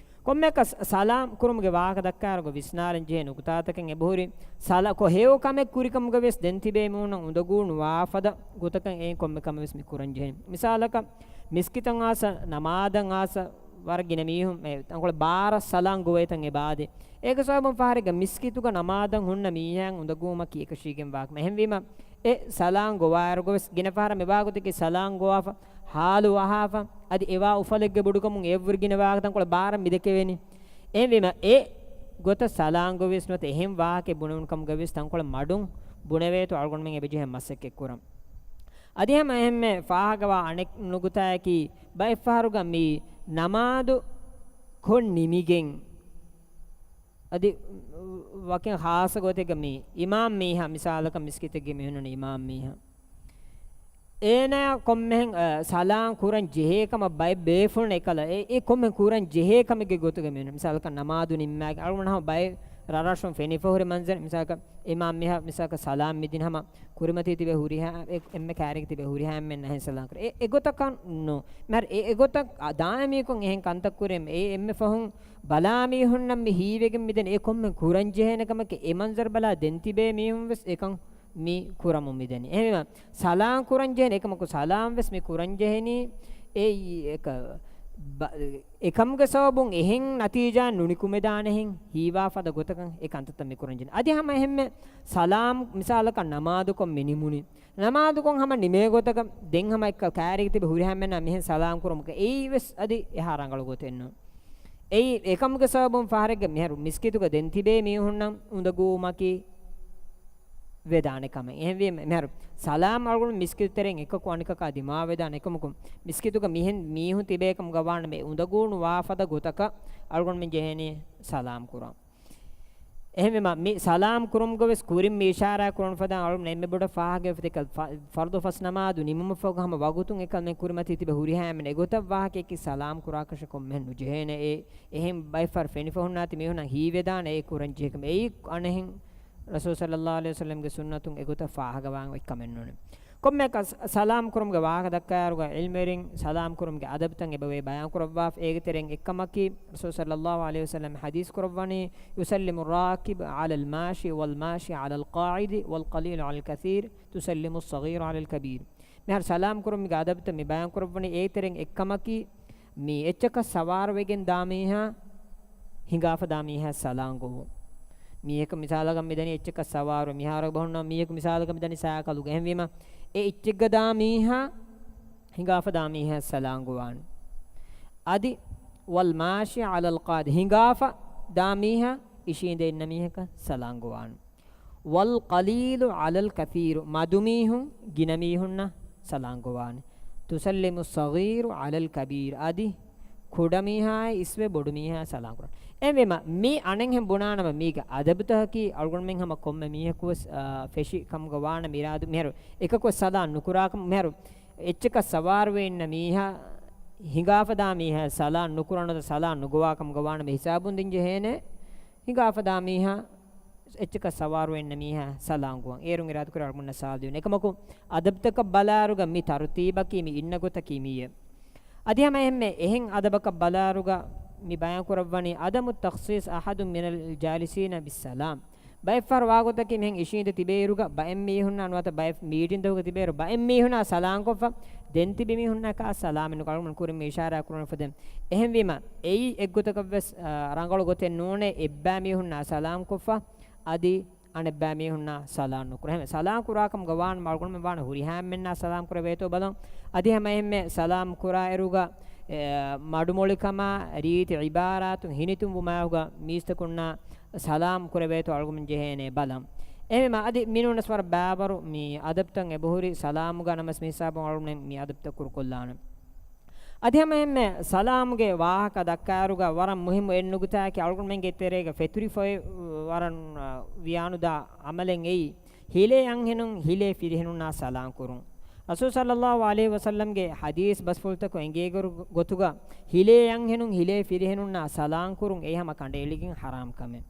ކޮންމެއަކަސް ސަލާމް ކުރުމުގެ ވާހަކަ ދައްކާއިރުގަ ވިސްނާލަން ޖެހޭ ނުކުތާތަކެއް އެބަހުރި، ސަލާ-، ކޮ ހެޔޮ ކަމެއް ކުރިކަމުގަ ވެސް ދެން ތިބޭ މީހުންނަށް އުނދަގޫ ނުވާ ފަދަ ގޮތަކަށް އެ ކޮންމެ ކަމެއް ވެސް މި ކުރަން ޖެހޭ. މިސާލަކަށް، މިސްކިތަށް އާސަ، ނަމާދަށް އާސަ، ވަރަށް ގިނަ މީހުން އެ ތަންކޮޅެއް ބާރަށް ސަލާން ގޮވޭތަން އެބައާދޭ. އޭގެ ސަބަބުން ފަހަރެއްގަ މިސްކިތުގަ ނަމާދަށް ހުންނަ މީހާއަށް އުނދަގޫމަކީ އެކަށީގެން ވާކަމެއް. އެހެންވީމަ، އެ ސަލާން ގޮވާއިރުގަވެސް ގިނަ ފަހަރަށް މިވާގޮތަކީ ސަލާން ގޮވާފަ، ހާލު އަހާފަ، އަދި އެވާ އުފަލެއްގެ ބޮޑުކަމުން އެއަށްވުރެ ގިނަ ވާހަކަ ތަންކޮޅެއް ބާރަށް މިދެކެވޭނީ. އެހެންވީމަ، އެ ގޮތަށް ސަލާން ގޮވިޔަސް ނުވަތަ އެހެން ވާހަކައެއް ބުނެވުނު ކަމުގަވެސް ތަންކޮޅެއް މަޑުން ބުނެވޭތޯ އަޅުގަނޑުމެން އެބަޖެހޭ މަސައްކަތް ކުރަން. އަދި ހަމަ އެހެންމެ ފާހަގަވާ އަނެއް ނުކުތާއަކީ، ބައެއްފަހަރުގަ މި ނަމާދު ކޮށް ނިމިގެން، އަދި ވަކިން ޚާއްޞަ ގޮތެއްގަ މި އިމާމް މީހާ، މިސާލަކަށް މިސްކިތެއްގެ މީހުންނަށް އިމާމް މީހާ، އޭނާ ކޮންމެހެން، އަ، ސަލާން ކުރަން ޖެހޭ ކަމަށް ބައެއް ބޭފުޅުން އެކަލަ، އެ، އެ ކޮންމެ ކުރަން ޖެހޭ ކަމެއްގެ ގޮތުގަ މީހުން، މިސާލަކަށް ނަމާދު ނިންމާގެން އަޅުގަނޑު ހަމަ ބައެއް ރަށްރަށުން ފެނިފަ ހުރި މަންޒަރު، މިސާލަކަށް އިމާމް މިހާ، މިސާލަކަށް ސަލާމް މިދިން ހަމަ ކުރިމަތީ ތިބޭ ހުރިހާ އެ-، އެންމެ ކައިރީގަ ތިބޭ ހުރިހާ އެންމެން ނަހެން ސަލާމް ކުރޭ. އެ-، އެގޮތަކަށް ނޫ. މިހާރު އެ-، އެގޮތަށް އަ-، ދާއިމީކޮށް އެހެން ކަންތައް ކުރޭ. އެ އެންމެ ފަހުން ބަލާ މީހުންނަށް މި ހީވެގެން މިދަނީ އެ ކޮންމެ ކުރަން ޖެހޭނެ ކަމެކޭ. އެ މަންޒަރު ބަލާ ދެން ތިބޭ މީހުން ވެސް އެކަން މި ކުރަމުން މިދަނީ. އެހެންވީމަ، ސަލާން ކުރަން ޖެހޭނެ އެކަމަކު ސަލާން ވެސް މި ކުރަން ޖެހެނީ އެއީ އެކަ-، ބަ-، އެކަމުގެ ސަބަބުން އެހެން ނަތީޖާ ނުނިކުމެދާނެހެން ހީވާ ފަދަ ގޮތަކަށް އެ ކަންތައްތައް މި ކުރަން ޖެހެނީ. އަދި ހަމަ އެހެންމެ ސަލާމް މިސާލަކަށް ނަމާދުކޮށް މި ނިމުނީ. ނަމާދުކޮށް ހަމަ ނިމޭ ގޮތަކަށް ދެން ހަމަ އެއްކަ ކައިރީގަ ތިބި ހުރިހާ އެންމެންނާ މިހެން ސަލާމް ކުރުމުގަ އެއީ ވެސް އަދި އެހާ ރަނގަޅު ގޮތެއް ނޫން. އެއީ އެކަމުގެ ސަބަބުން ފަހަރެއްގަ މިހާރު މިސްކިތުގަ ދެން ތިބޭ މީހުންނަށް އުނދަގޫވުމަކީ ވެދާނެ ކަމެއް. އެހެންވީމަ، މިހާރު ސަލާމް އަޅުގަނޑު މިސްކިތު ތެރެއިން އެކަކު އަނެކަކާ ދިމާވެދާނެ އެކަމަކު، މިސްކިތުގަ މިހެން މީހުން ތިބޭ ކަމުގަ ވާނަމަ އެ އުނދަގޫނުވާ ފަދަ ގޮތަކަށް އަޅުގަނޑުމެން ޖެހޭނީ ސަލާމް ކުރަން. އެހެންވީމަ، މި ސަލާމް ކުރުމުގަ ވެސް ކުރިން މި އިޝާރާތް ކުރަން ފަދަ އަޅުގަނޑު އެންމެ ބޮޑަށް ފާހަގަ ފަދަ ފަ-، ފަރުޟު ފަސް ނަމާދު ނިމުމަށްފަހު ހަމަ ވަގުތުން އެކަލް މެ ކުރިމަތީ ތިބެ ހުރިހާ އެންމެން އެގޮތަށް ވާހަކައަކީ ސަލާމް ކުރާކަށެއް ކޮންމެހެން ނުޖެހޭނެ. އެ އެހެން ބައެއް ފަހަރު ފެނިފަ ހުންނާތި މީހުންނަށް ހީވެދާނެ އެ ކުރަން ޖެހޭ ކަމެއް. އެއީ އަނެއްހެން ރަސޫލު ޞައްލައްލާހު ޢަލައިހި ވަސައްލަމްގެ ސުންނަތުން އެގޮތަށް ފާހަގަވާން އޮތްކަމެއް ނޫނެ. ކޮންމެއަކަސް ސަލާމް ކުރުމުގެ ވާހަކަ ދައްކާއިރުގަ ޢިލްމުވެރިން ސަލާމް ކުރުމުގެ އަދަބުތައް އެބަވޭ ބަޔާން ކުރައްވާފަ. އޭގެ ތެރެއިން އެއްކަމަކީ، ރަސޫލު ޞައްލައްލާހު ޢަލައިހި ވަސައްލަމް ޙަދީޘް ކުރައްވަނީ، يسلم الراكب على الماشي والماشي على القاعد والقليل على الكثير، تسلم الصغير على الكبير. މިހާރު ސަލާމް ކުރުމުގެ އަދަބުތައް މި ބަޔާން ކުރައްވަނީ އޭގެ ތެރެއިން އެއްކަމަކީ، މި އެއްޗަކަށް ސަވާރުވެގެން ދާ މީހާ ހިނގާފަ ދާ މީހާ ސަލާން ގޮވުން. މީހަކު މިސާލަކަށް މިދަނީ އެއްޗަކަށް ސަވާރު، މިހާރު ބަހުންނަ މީހަކު މިސާލަކަށް މިދަނީ ސައިކަލުގަ. އެހެންވީމަ، އެ އެއްޗެއްގަ ދާ މީހާ ހިނގާފަ ދާ މީހާ ސަލާން ގޮވާން. އަދި، والماشي على القاعد، ހިނގާފަ ދާ މީހާ އިށީނދެ އިންނަ މީހަކަށް ސަލާން ގޮވާން. والقليل على الكثير، މަދުމީހުން ގިނަ މީހުންނަށް ސަލާން ގޮވާނެ. تسلم الصغير على الكبير، އަދި ކުޑަމީހާއި އިސްވެ ބޮޑުމީހާ ސަލާން ކުރާނެ. އެހެންވީމަ، މި އަނެއްހެން ބުނާނަމަ މީގެ އަދަބުތަކަކީ އަޅުގަނޑުމެން ހަމަ ކޮންމެ މީހަކުވެސް، އާ، ފެށި ކަމުގަ ވާނަމަ އިރާދު މިހާރު އެކަކުވެސް ސަލާން ނުކުރާކަމަށް. މިހާރު އެއްޗަކަށް ސަވާރުވެ އިންނަ މީހާ ހިނގާފަ ދާ މީހާ ސަލާން ނުކުރާނަމަ ސަލާން ނުގޮވާ ކަމުގަ ވާނަމަ ހިސާބުން ދިން ޖެހޭނެ. ހިނގާފަ ދާ މީހާ އެއްޗަކަށް ސަވާރު އިންނަ މީހާ ސަލާން ގޮވަން. އޭރުން އިރާދަކުރޭ އަޅުގަނޑަށް ސާދިވެން. އެކަމަކު، އަދަބުތަކަށް ބަލާއިރުގަ މި ތަރުތީބަކީ، މި އިންނަ ގޮތަކީ މިއޭ. އަދި ހަމަ އެހެންމެ އެހެން އަދަބަކަށް ބަލާއިރުގަ މި ބަޔާން ކުރައްވަނީ، عدم تخصيص أحد من الجالسين بالسلام. ބައެއް ފަހަރު ވާގޮތަކީ މިހެން އިށީނދެ ތިބޭއިރުގަ ބައެއް މީހުންނާ ނުވަތަ ބައެއް މީޓިންތަކުގަ ތިބޭއިރު ބައެއް މީހުންނާ ސަލާންކޮށްފަ ދެން ތިބި މީހުންނަކާ ސަލާމެއް ނުކުރާ ކުރިން މި އިޝާރާ ކުރަން ފަދަ. އެހެންވީމަ، އެއީ އެއްގޮތަކަށްވެސް، އާ، ރަނގަޅު ގޮތެއް ނޫނޭ، އެއްބައި މީހުންނާ ސަލާމްކޮށްފަ އަދި އަނެއްބައި މީހުންނާ ސަލާން ނުކުރޭ. ހަމަ ސަލާން ކުރާކަމުގަ ވާނަމަ އަޅުގަނޑުމެން ވާނެ ހުރިހާ އެންމެންނާ ސަލާމް ކުރެވޭތޯ ބަލަން. އަދި ހަމަ އެހެންމެ ސަލާމް ކުރާއިރުގަ، އެ، މަޑުމޮޅިކަމާ ރީތި އިބާރާތު ހިނިތުންވުމާއެކުގަ މީސްތަކުންނާ ސަލާމް ކުރެވޭތޯ އަޅުގަނޑުމެން ޖެހޭނެ ބަލަން. އެހެންވީމަ އަދި މިނޫނަސް ވަރަށް ބައިވަރު މި އަދަބުތައް އެބަހުރި ސަލާމުގަ ނަމަސް މި ހިސާބުން އަޅުގަނޑުމެން މި އަދަބުތައް ކުރުކޮށްލާނެ. އަދި ހަމަ އެންމެ ސަލާމުގެ ވާހަކަ ދައްކާއިރުގަ ވަރަށް މުހިއްމު އެއް ނުކުތާއަކީ އަޅުގަނޑުމެންގެ ތެރޭގަ ފެތުރި ފޮތް ވަރަށް، އަ، ވިޔާނުދާ އަމަލެއް އެއީ، ހިލޭ އަންހެނުން ހިލޭ ފިރިހެނުންނާ ސަލާން ކުރުން. ރަސޫލު ޞައްލައްލާހު ޢަލައިހި ވަސައްލަމްގެ ޙަދީޘް ބަސްފުޅުތަކު އެނގޭ ގޮ-، ގޮތުގަ ހިލޭ އަންހެނުން ހިލޭ ފިރިހެނުންނާ ސަލާން ކުރުން އެއީ ހަމަ ކަނޑައެޅިގެން ޙަރާމް ކަމެއް.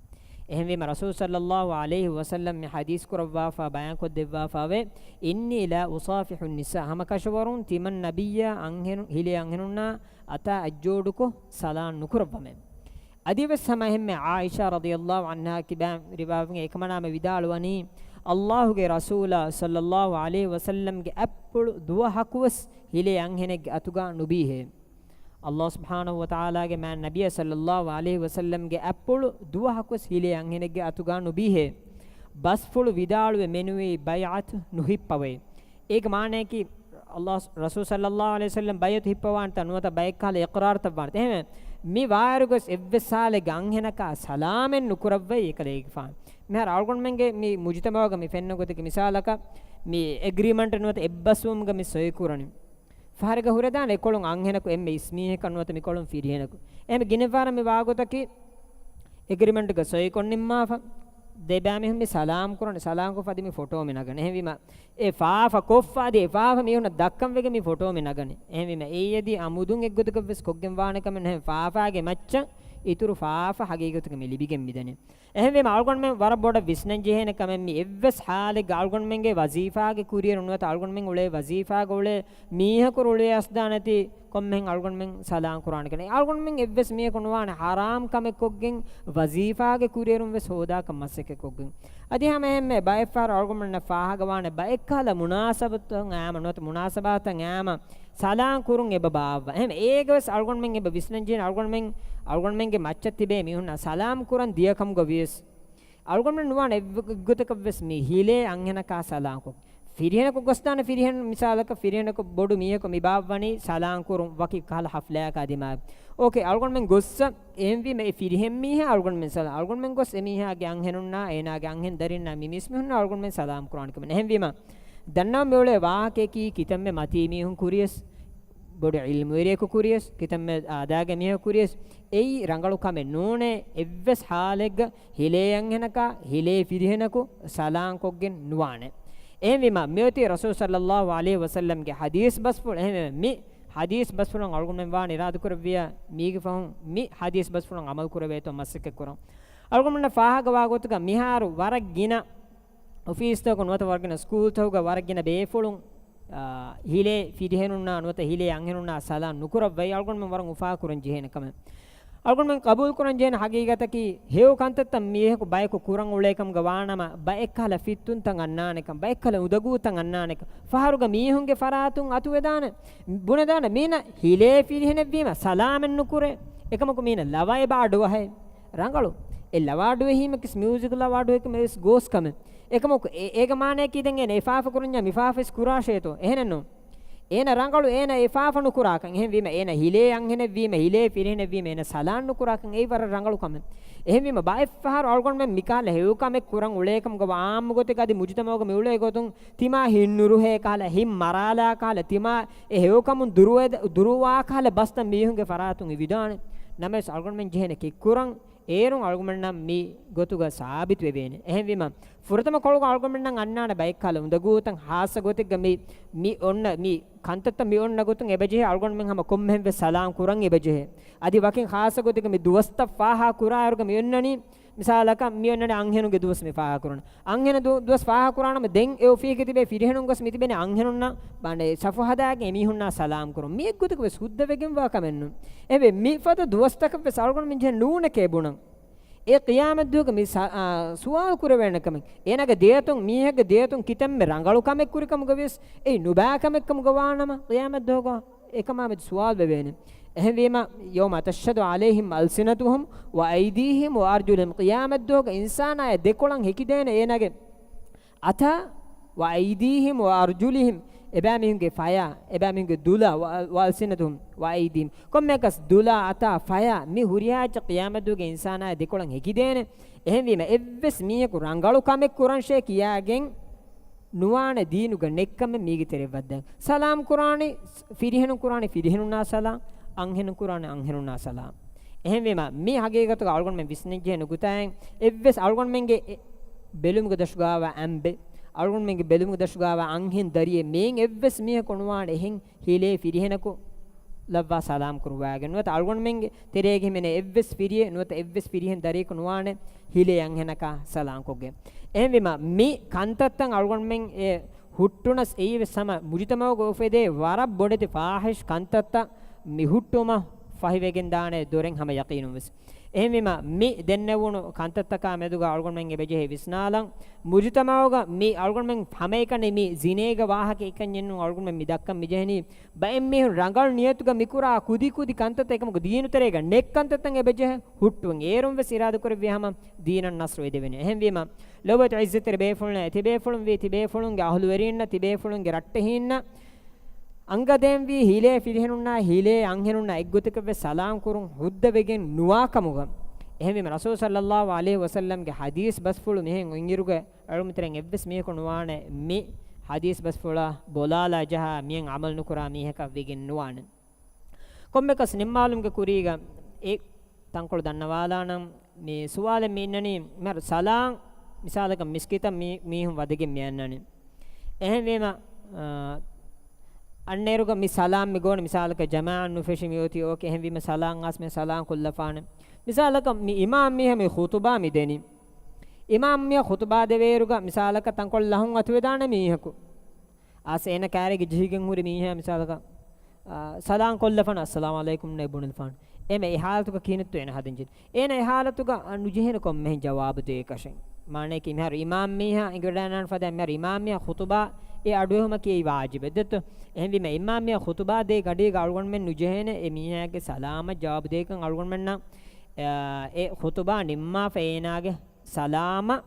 އެހެންވީމަ ރަސޫލު ޞައްލައްލާހު ޢަލައިހި ވަސައްލަމް މި ޙަދީޘް ކުރައްވާފަ ބަޔާންކޮށްދެއްވާފައިވޭ، إني لا أصافح النساء، ހަމަކަށަވަރުން ތިމަން ނަބިއްޔާ އަންހެނު-، ހިލޭ އަންހެނުންނާ އަތާ އަތްޖޯޑުކޮށް ސަލާން ނުކުރައްވަމޭ. އަދިވެސް ހަމަ އެހެންމެ ޢާއިޝާ ރަޟިޔައްލާހު ޢަންހާ ކިބާ ރިވާވެގެން އެކަމަނާމެ ވިދާޅުވަނީ، ﷲ ގެ ރަސޫލާ ޞައްލައްލާހު ޢަލައިހި ވަސައްލަމްގެ އަތްޕުޅު ދުވަހަކުވެސް ހިލޭ އަންހެނެއްގެ އަތުގަ ނުބީހޭ. ﷲ ސުބްޙާނަހު ވަތަޢާލާގެ މާތް ނަބިއްޔާ ޞައްލައްލާހު ޢަލައިހި ވަސައްލަމްގެ އަތްޕުޅު ދުވަހަކުވެސް ހިލޭ އަންހެނެއްގެ އަތުގަ ނުބީހޭ. ބަސްފުޅު ވިދާޅުވެ މެނުވީ ބައިޢަތު ނުހިއްޕަވައި. އޭގެ މާނައަކީ، ﷲ، ރަސޫލު ޞައްލައްލާހު ޢަލައިހި ވަސައްލަމް ބައިޢަތު ހިއްޕަވާނެތަ ނުވަތަ ބައެއްކަހަލަ އިޤްރާރުތައް ވާނެތަ؟ އެހެންވެ، މި ވާއިރުގަސް އެއްވެސް ހާލެއްގަ އަންހެނަކާ ސަލާމެއް ނުކުރައްވައި އެކަލޭގެފާނު. މިހާރު އަޅުގަނޑުމެންގެ މި މުޖުތަމަޢުގަ މި ފެންނަ ގޮތަކީ މިސާލަކަށް މި އެގްރީމަންޓެއް ނުވަތަ އެއްބަސްވުމުގަ މި ސޮއިކުރަނީ. ފަހަރެއްގަ ހުރެދާނެ އެކޮޅުން އަންހެނަކު އެންމެ އިސްމީހަކަށް ނުވަތަ މިކޮޅުން ފިރިހެނަކު. އެހެން ގިނަ ފަހަރަށް މި ވާގޮތަކީ އެގްރިމެންޓްގަ ސޮއިކޮށް ނިންމާފަ، ދެބައިމީހުން މި ސަލާމް ކުރަން، ސަލާމްކޮށްފަ އަދި މި ފޮޓޯ މި ނަގަނީ. އެހެންވީމަ، އެ ފާފަ ކޮށްފަ އަދި އެ ފާފަ މީހުންނަށް ދައްކަން ވެގެން މި ފޮޓޯ މި ނަގަނީ. އެހެންވީމަ، އެއީ އަދި އަމުދުން އެއްގޮތަކަށް ވެސް ކޮށްގެން ވާނެ ކަމެއް ނުހެން. ފާފާގެ މައްޗަށް އިތުރު ފާފަ ހަގީގަތުގަ މި ލިބިގެން މިދަނީ. އެހެންވީމަ އަޅުގަނޑުމެން ވަރަށް ބޮޑަށް ވިސްނަން ޖެހޭނެ ކަމެއް މި އެއްވެސް ހާލެއްގަ އަޅުގަނޑުމެންގެ ވަޒީފާގެ ކުރިއެރު ނުވަތަ އަޅުގަނޑުމެން އުޅޭ ވަޒީފާގަ އުޅޭ މީހަކު ރުޅިއައިސްދާނެތީ ކޮންމެހެން އަޅުގަނޑުމެން ސަލާން ކުރާނެ ކަން. އަޅުގަނޑުމެން އެއްވެސް މީހަކު ނުވާނެ ޙަރާމް ކަމެއް ކޮށްގެން ވަޒީފާގެ ކުރިއެރުން ވެސް ހޯދާކަށް މަސައްކަތް ކޮށްގެން. އަދި ހަމަ އެހެންމެ ބައެއްފަހަރު އަޅުގަނޑުމެންނަށް ފާހަގަވާނެ ބައެއްކަހަލަ މުނާސަބަތުތައް އާމަ ނުވަތަ މުނާސަބާތައް އާމަ ސަލާން ކުރުން އެބަ ބާއްވާ. އެހެން އޭގަވެސް އަޅުގަނޑުމެން އެބަ ވިސްނަން ޖެހޭނެ އަޅުގަނޑުމެން، އަޅުގަނޑުމެންގެ މައްޗަށް ތިބޭ މީހުންނާ ސަލާމް ކުރަން ދިޔަ ކަމުގަ ވިޔަސް، އަޅުގަނޑުމެން ނުވާނެ އެއްގޮތަކަށްވެސް މި ހިލޭ އަންހެނަކާ ސަލާންކޮށް. ފިރިހެނަކު ގޮސްދާނެ ފިރިހެން މިސާލަކަށް ފިރިހެނަކު ބޮޑު މީހަކު މި ބާއްވަނީ ސަލާން ކުރުން ވަކި ކަހަލަ ހަފްލާއަކާ ދިމާވެ. އޯކޭ، އަޅުގަނޑުމެން ގޮއްސަ އެހެންވީމަ އެ ފިރިހެން މީހާ އަޅުގަނޑުމެން ސަލާ، އަޅުގަނޑުމެން ގޮސް އެ މީހާގެ އަންހެނުންނާ އޭނާގެ އަންހެން ދަރިންނާ މި މީސްމީހުންނާ އަޅުގަނޑުމެން ސަލާމް ކުރާނެ ކަމެއް. އެހެންވީމަ ދަންނަވަން މިއުޅޭ ވާހަކަޔަކީ ކިތަންމެ މަތީ މީހުން ކުރިޔަސް، ބޮޑު ޢިލްމުވެރިޔަކު ކުރިޔަސް، ކިތަންމެ އާދައިގެ މީހަކު ކުރިޔަސް، އެއީ ރަނގަޅު ކަމެއް ނޫނޭ. އެއްވެސް ހާލެއްގަ ހިލޭ އަންހެނަކާ ހިލޭ ފިރިހެނަކު ސަލާންކޮށްގެން ނުވާނެ. އެހެންވީމަ މިއޮތީ ރަސޫލު ޞައްލައްލާހު ޢަލައިހި ވަސައްލަމްގެ ޙަދީޘް ބަސްފުޅު. އެހެންވީމަ މި ޙަދީޘް ބަސްފުޅުން އަޅުގަނޑުމެން ވާން އިރާދަކުރެއްވިޔާ މީގެ ފަހުން މި ޙަދީޘް ބަސްފުޅުން ޢަމަލު ކުރެވޭތޯ މަސައްކަތް ކުރަން. އަޅުގަނޑުމެންނަށް ފާހަގަވާ ގޮތުގަ މިހާރު ވަރަށް ގިނަ އޮފީސްތަކު ނުވަތަ ވަރަށް ގިނަ ސްކޫލްތަކުގަ ވަރަށް ގިނަ ބޭފުޅުން، އާ، ހިލޭ ފިރިހެނުންނާ ނުވަތަ ހިލޭ އަންހެނުންނާ ސަލާން ނުކުރައްވައި އަޅުގަނޑުމެން ވަރަށް އުފާކުރަން ޖެހޭނެ ކަމެއް. އަޅުގަނޑުމެން ޤަބޫލުކުރަން ޖެހޭނެ ހަގީގަތަކީ ހެޔޮ ކަންތައްތައް މީހަކު ބަޔަކު ކުރަން އުޅޭކަމުގަ ވާނަމަ، ބައެއްކަހަލަ ފިއްތުންތައް އަންނާނެކަން، ބައެއްކަހަލަ އުނދަގޫތައް އަންނާނެކަން، ފަހަރުގަ މީހުންގެ ފަރާތުން އަތުވެދާނެ، ބުނެދާނެ މީނަ ހިލޭ ފިރިހެނެއްވީމަ ސަލާމެއް ނުކުރޭ. އެކަމަކު މީނަ ލަވަ އެބަ އަޑުއަހައެއް. ރަނގަޅު. އެ ލަވަ އަޑުއެހީމަކީ މިއުޒިކް ލަވަ އަޑުއެހީމަ ވެސް ގޯސް ކަމެއް. އެކަމަކު އެ-، އޭގެ މާނަޔަކީ ދެން އޭނަ އެ ފާފަ ކުރަންޏާ މި ފާފަ ވެސް ކުރާށޭތޯ. އެހެނެއްނު. އޭނަ ރަނގަޅު އޭނަ އެ ފާފަ ނުކުރާކަން. އެހެންވީމަ އޭނަ ހިލޭ އަންހެނެއްވީމަ ހިލޭ ފިރިހެނެއްވީމަ އޭނަ ސަލާން ނުކުރާކަން އެއީ ވަރަށް ރަނގަޅު ކަމެއް. އެހެންވީމަ ބައެއްފަހަރު އަޅުގަނޑުމެން މިކަހަލަ ހެޔޮ ކަމެއް ކުރަން އުޅޭކަމުގަ ވާ އާއްމު ގޮތެއްގަ އަދި މުޖުތަމަޢުގަ މިއުޅޭ ގޮތުން ތިމާ ހިތް ނުރުހޭ ކަހަލަ، ހިތް މަރާލާ ކަހަލަ، ތިމާ އެ ހެޔޮކަމުން ދުރުވެ-، ދުރުވާ ކަހަލަ ބަސްތައް މީހުންގެ ފަރާތުން އިވިދާނެ. ނަމަވެސް އަޅުގަނޑުމެން ޖެހޭނެ ކެއްކުރަން އޭރުން އަޅުގަނޑުމެންނަށް މި ގޮތުގަ ސާބިތު ވެވޭނެ. އެހެންވީމަ، ފުރަތަމަ ކޮޅުގަ އަޅުގަނޑުމެންނަށް އަންނާނެ ބައެއްކަހަލަ އުނދަގޫތައް ޚާއްޞަ ގޮތެއްގަ މި، މި އޮންނަ، މި ކަންތައްތައް މި އޮންނަ ގޮތުން އެބަޖެހޭ އަޅުގަނޑުމެން ހަމަ ކޮންމެހެން ވެސް ސަލާން ކުރަން އެބަޖެހޭ. އަދި ވަކިން ޚާއްޞަ ގޮތެއްގަ މި ދުވަސްތައް ފާހަގަ ކުރާއިރުގަ މި އޮންނަނީ، މިސާލަކަށް މި އޮންނަނީ އަންހެނުންގެ ދުވަސް މި ފާހަގަ ކުރަން. އަންހެނު ދު-، ދުވަސް ފާހަގަ ކުރާނަމަ ދެން އެ އޮފީހުގަ ތިބޭ ފިރިހެނުން ގޮސް މި ތިބެނީ އަންހެނުންނަށް ބާން ސަފު ހަދާގެން އެމީހުންނާ ސަލާމް ކުރުން. މި އެއްގޮތަކަށް ވެސް ހުއްދަވެގެންވާ ކަމެއް ނޫން. އެވެ، މި ފަދަ ދުވަސްތަކަށް ވެސް އަޅުގަނޑުމެން ޖެހެން ނޫނެކޭ ބުނަން. އެ ޤިޔާމަތްދުވަހުގަ މި ސަ-، އާ، ސުވާލު ކުރެވޭނެ ކަމެއް. އޭނާގެ ދޭތުން، މީހެއްގެ ދޭތުން ކިތަންމެ ރަނގަޅު ކަމެއް ކުރި ކަމުގަ ވިޔަސް، އެއީ ނުބާ ކަމެއް ކަމުގަ ވާނަމަ، ޤިޔާމަތްދުވަހުގަ އެކަމާމެދު ސުވާލު ވެވޭނެ. އެހެންވީމަ، يَوْمَ تَشْهَدُ عَلَيْهِمْ أَلْسِنَتُهُمْ وَأَيْدِيهِمْ وَأَرْجُلُهُمْ. ޤިޔާމަތްދުވަހުގަ އިންސާނާޔަށް ދެކޮޅަށް ހެކިދޭނެ އޭނާގެ އަތާ، وَأَيْدِيهِمْ وَأَرْجُلِهِمْ، އެބައިމީހުންގެ ފަޔާ، އެބައިމީހުންގެ ދުލާ، وَ-، وَأَلْسِنَتُهُمْ وَأَيْدِيهِمْ. ކޮންމެއަކަސް ދުލާ، އަތާ، ފަޔާ، މި ހުރިހާ އެއްޗެއް ޤިޔާމަތްދުވަހުގެ އިންސާނާޔަށް ދެކޮޅަށް ހެކިދޭނެ. އެހެންވީމަ، އެއްވެސް މީހަކު ރަނގަޅު ކަމެއް ކުރަންށޭ ކިޔާގެން ނުވާނެ ދީނުގަ ނެއްކަމެއް މީގެ ތެރެއަށް ވައްދަން. ސަލާމް ކުރާނީ، ފިރިހެނުން ކުރާނީ ފިރިހެނުންނާ ސަލާމް، އަންހެނުން ކުރާނީ އަންހެނުންނާ ސަލާމް. އެހެންވީމަ، މި ހަގީގަތުގަ އަޅުގަނޑުމެން ވިސްނަންޖެހޭ ނުކުތާއެއް، އެއްވެސް އަޅުގަނޑުމެންގެ އެ-، ބެލުމުގަ ދަށުގައިވާ އަނބެއް، އަޅުގަނޑުމެންގެ ބެލުމުގަ ދަށުގައިވާ އަންހެން ދަރިއެއް، މިއިން އެއްވެސް މީހަކު ނުވާނެ އެހެން ހިލޭ ފިރިހެނަކު ލައްވާ ސަލާމް ކުރުވާގެން. ނުވަތަ އަޅުގަނޑުމެންގެ ތެރޭގެ ހިމެނޭ އެއްވެސް ފިރިއެއް ނުވަތަ އެއްވެސް ފިރިހެން ދަރިއަކު ނުވާނެ ހިލޭ އަންހެނަކާ ސަލާމް ކޮށްގެން. އެހެންވީމަ، މި ކަންތައްތައް އަޅުގަނޑުމެން އެ ހުއްޓުނަސް އެއީވެސް ހަމަ މުޖުތަމަޢުގަ އުފެދޭ ވަރަށް ބޮޑެތި ފާޙިޝް ކަންތައްތައް މި ހުއްޓުމަށް ފަހިވެގެން ދާނެ ދޮރެއް ހަމަ ޔަޤީނުން ވެސް. އެހެންވީމަ، މި ދެންނެވުނު ކަންތައްތަކާ މެދުގަ އަޅުގަނޑުމެން އެބަޖެހޭ ވިސްނާލަން. މުޖުތަމަޢުގަ މި އަޅުގަނޑުމެން ހަމައެކަނި މި ޒިނޭގެ ވާހަކަ އެކަންޏެއްނު އަޅުގަނޑުމެން މި ދައްކަން މިޖެހެނީ، ބައެއް މީހުން ރަނގަޅު ނިޔަތުގަ މިކުރާ ކުދި ކުދި ކަންތައްތައް އެކަމަކު ދީނު ތެރޭގަ ނެއް ކަންތައްތައް އެބަޖެހޭ ހުއްޓުން. އޭރުން ވެސް އިރާދަކުރެއްވި ހަމަ ދީނަށް ނަޞްރު އެދެވޭނެ. އެހެންވީމަ، ލޮބުވެތި ޢިއްޒަތްތެރި ބޭފުޅުންނަށް، ތިބޭފުޅުން ވީ ތިބޭފުޅުންގެ އަހުލުވެރީންނަށް، ތިބޭފުޅުންގެ ރައްޓެހީންނަށް، އަނގަދޭންވީ ހިލޭ ފިރިހެނުންނާ ހިލޭ އަންހެނުންނާ އެއްގޮތަކަށް ވެސް ސަލާމް ކުރުން ހުއްދަވެގެން ނުވާ ކަމުގަ. އެހެންވީމަ، ރަސޫލު ޞައްލައްލާހު ޢަލައިހި ވަސައްލަމްގެ ޙަދީޘް ބަސްފުޅު މިހެން އޮތްއިރުގަ އަޅުމެން ތެރެއިން އެއްވެސް މީހަކު ނުވާނެ މި ޙަދީޘް ބަސްފުޅާ ބޮލާލާ ޖަހާ މިއަށް ޢަމަލު ނުކުރާ މީހަކަށް ވެގެން ނުވާނެ. ކޮންމެއަކަސް ނިންމާލުމުގެ ކުރީގަ އެ ތަންކޮޅު ދަންނަވާލާނަން މި ސުވާލެއް މި އިންނަނީ، މިހާރު ސަލާން މިސާލަކަށް މިސްކިތަށް މި މީހުން ވަދެގެން މި އަންނަނީ. އެހެންވީމަ، އާ، އަންނައިރުގަ މި ސަލާން މި ގޯނެ މިސާލަކަށް ޖަމާޢަތް ނުފެށި މި އޮތީ އޯކޭ. އެހެންވީމަ ސަލާން އައިސް މި ސަލާން ކޮށްލަފާނެ. މިސާލަކަށް މި އިމާމް މީހާ މި ޚުތުބާ މި ދެނީ. އިމާމް މީހާ ޚުތުބާ ދެވޭއިރުގަ މިސާލަކަށް ތަންކޮޅެއް ލަހުން އަތުވެދާނެ މީހަކު. އަސް އޭނަ ކާރިގެ ޖެހިގެން ހުރި މީހާ މިސާލަކަށް، އާ، ސަލާން ކޮށްލަފާނެ، އައްސަލާމު ޢަލައިކުމް ނޭ ބުނެލަފާނެ. އެމެ އެ ހާލަތުގަ ކިހިނެއްތޯ އޭނަ ހަދަން ޖެހޭ؟ އޭނަ އެ ހާލަތުގަ ނުޖެހޭނެ ކޮންމެހެން ޖަވާބު ދޭކަށެއް. މާނަޔަކީ މިހާރު އިމާމް މީހާ އެނގިވަޑައިގަންނަވާނެ ފަދަ މިހާރު އިމާމް މީހާ ޚުތުބާ އެ އަޑުއެހުމަކީ އެއީ ވާޖިބެއް ދެއްތޯ؟ އެހެންވީމަ އިމާމް މީހާ ޚުތުބާ ދޭ ގަޑީގަ އަޅުގަނޑުމެން ނުޖެހޭނެ އެ މީހާގެ ސަލާމަށް ޖަވާބު ދޭކަން އަޅުގަނޑުމެންނަށް، އާ، އެ ޚުތުބާ ނިންމާފަ އޭނާގެ ސަލާމަށް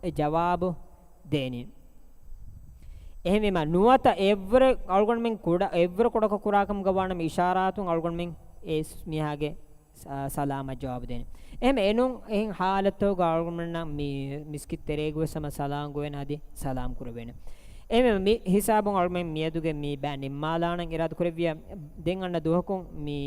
އެ ޖަވާބު ދޭނީ. އެހެންވީމަ ނުވަތަ އެއްވަރެއް އަޅުގަނޑުމެން ކުޑަ، އެއްވަރު ކުޑަކޮށް ކުރާކަމުގަ ވާނަމަ އިޝާރާތުން އަޅުގަނޑުމެން އެ މީހާގެ ސަ-، ސަލާމަށް ޖަވާބު ދޭނެ. އެހެން އެނޫން އެހެން ހާލަތުގަ އަޅުގަނޑުމެންނަށް މި މިސްކިތް ތެރޭގަވެސް ހަމަ ސަލާމް ގޮވޭނެ އަދި ސަލާމް ކުރެވޭނެ. އެހެން މި ހިސާބުން އަޅުގަނޑުމެން މިއަދުގެ މި ބައި ނިންމާލާނަން އިރާދަ ކުރެއްވިޔާ، ދެން އަންނަ ދުވަހަކުން މި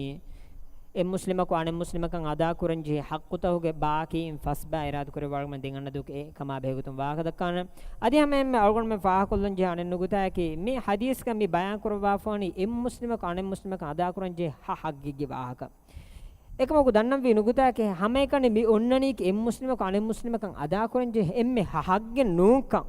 އެއްމުސްލިމަކު އަނެއްމުސްލިމަކަށް އަދާކުރަން ޖެހޭ ޙައްޤުތަކުގެ ބާކީއިން ފަސް ބައި އިރާދަ ކުރެއްވިޔާ އަޅުގަނޑުމެން ދެން އަންނަ ދުވަހަކު އެ ކަމާ ބެހޭގޮތުން ވާހަކަ ދައްކާނަން. އަދި ހަމައެހެންމެ އަޅުގަނޑުމެން ފާހަގަކޮށްލަން ޖެހޭ އަނެއް ނުކުތާއަކީ މި ޙަދީޘްގަ މި ބަޔާން ކުރައްވާފަވަނީ އެއްމުސްލިމަކު އަނެއްމުސްލިމަކަށް އަދާކުރަން ޖެހޭ ހަ ޙައްޤެއްގެ ވާހަކަ. އެކަމަކު ދަންނަންވީ ނުކުތާއަކީ ހަމައެކަނި މި އޮންނަނީކީ އެއްމުސްލިމަކު އަނެއްމުސްލިމަކަށް އަދާކުރަން ޖެހޭ އެންމެ ހަ ޙައްޤެއް ނޫންކަން.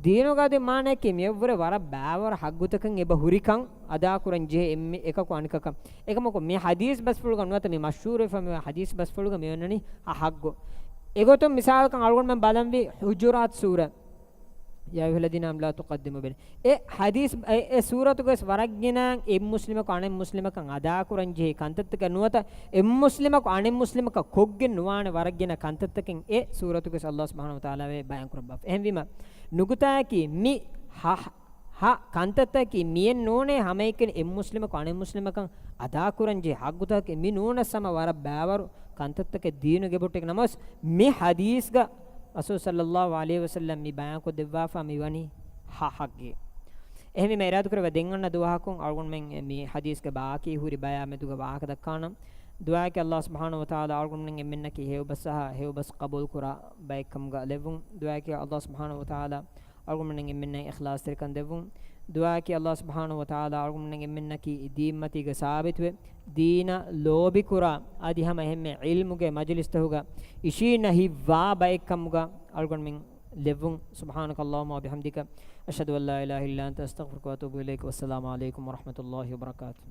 ދީނުގަ އަދި މާނަޔަކީ މިއަށްވުރެ ވަރަށް ބައިވަރު ޙައްޤުތަކެއް އެބަ ހުރިކަން އަދާކުރަން ޖެހޭ އެންމެ އެކަކު އަނެކަކަށް. އެކަމަކު މި ޙަދީޘް ބަސްފުޅުގަ ނުވަތަ މި މަޝްހޫރުވެފަ މި ޙަދީޘް ބަސްފުޅުގަ މި އޮންނަނީ ހަ ޙައްޤު. އެގޮތުން މިސާލަކަށް އަޅުގަނޑުމެން ބަލަންވީ ޙުޖުރާތު ސޫރަ. يا أيها الذين آمنوا لا تقدموا بين، އެ ޙަދީޘް، އެ، އެ ސޫރަތުގަވެސް ވަރަށްގިނަ އެއްމުސްލިމަކު އަނެއްމުސްލިމަކަށް އަދާކުރަން ޖެހޭ ކަންތައްތަކެއް ނުވަތަ އެއްމުސްލިމަކު އަނެއްމުސްލިމަކަށް ކޮށްގެން ނުވާނެ ވަރަށްގިނަ ކަންތައްތަކެއް އެ ސޫރަތުގަވެސް ﷲ ސުބްޙާނަހޫ ވަތަޢާލާ ބަޔާން ކުރައްވާފަ. އެހެންވީމަ ނުކުތާއަކީ މި ހަ، ހަ ކަންތައްތަކީ މިއެއް ނޫނޭ ހަމައެކަނި އެއްމުސްލިމަކު އަނެއްމުސްލިމަކަށް އަދާކުރަން ޖެހޭ ޙައްޤުތަކަކީ މި ނޫނަސް ހަމަ ވަރަށް ބައިވަރު ކަންތައްތަކެއް ދީނުގެ ބޮޓެއް ނަމަވެސް މި ޙަދީޘްގަ ރަސޫލު ޞައްލަﷲ ޢަލައިހި ވަސައްލަމް މި ބަޔާންކޮށްދެއްވާފަ މިވަނީ ހަ ޙައްޤެއް. އެހެންވީމަ އިރާދަކުރެއްވިޔާ ދެން އަންނަ ދުވަހަކުން އަޅުގަނޑުމެން މި ޙަދީޘްގެ ބާކީ ހުރި ބަޔާ މެދުގަ ވާހަކަ ދައްކާނަން. ދުޢާއަކީ ﷲ ސުބްޙާނަހޫ ވަތަޢާލާ އަޅުގަނޑުމެން އެންމެންނަކީ ހެޔޮބަސް އަހާ ހެޔޮބަސް ޤަބޫލު ކުރާ ބައެއްކަމުގަ ލެއްވުން. ދުޢާއަކީ ﷲ ސުބްޙާނަހޫ ވަތަޢާލާ އަޅުގަނޑުމެން އެންމެންނަށް އިޚްލާޞްތެރިކަން ދެއްވުން. ދުޢާއަކީ ﷲ ސުބްޙާނަހޫ ވަތަޢާލާ އަޅުގަނޑުމެން އެންމެންނަކީ ދީންމަތީގަ ސާބިތުވެ، ދީނަށް ލޯބިކުރާ، އަދި ހަމަ އެހެންމެ ޢިލްމުގެ މަޖިލިސްތަކުގަ އިށީނަހިއްވާ ބައެއްކަމުގަ އަޅުގަނޑުމެން ލެއްވުން. سبحانك اللهم وبحمدك، أشهد أن لا إله إلا أنت، أستغفرك وأتوب إليك. والسلام عليكم ورحمة الله وبركاته.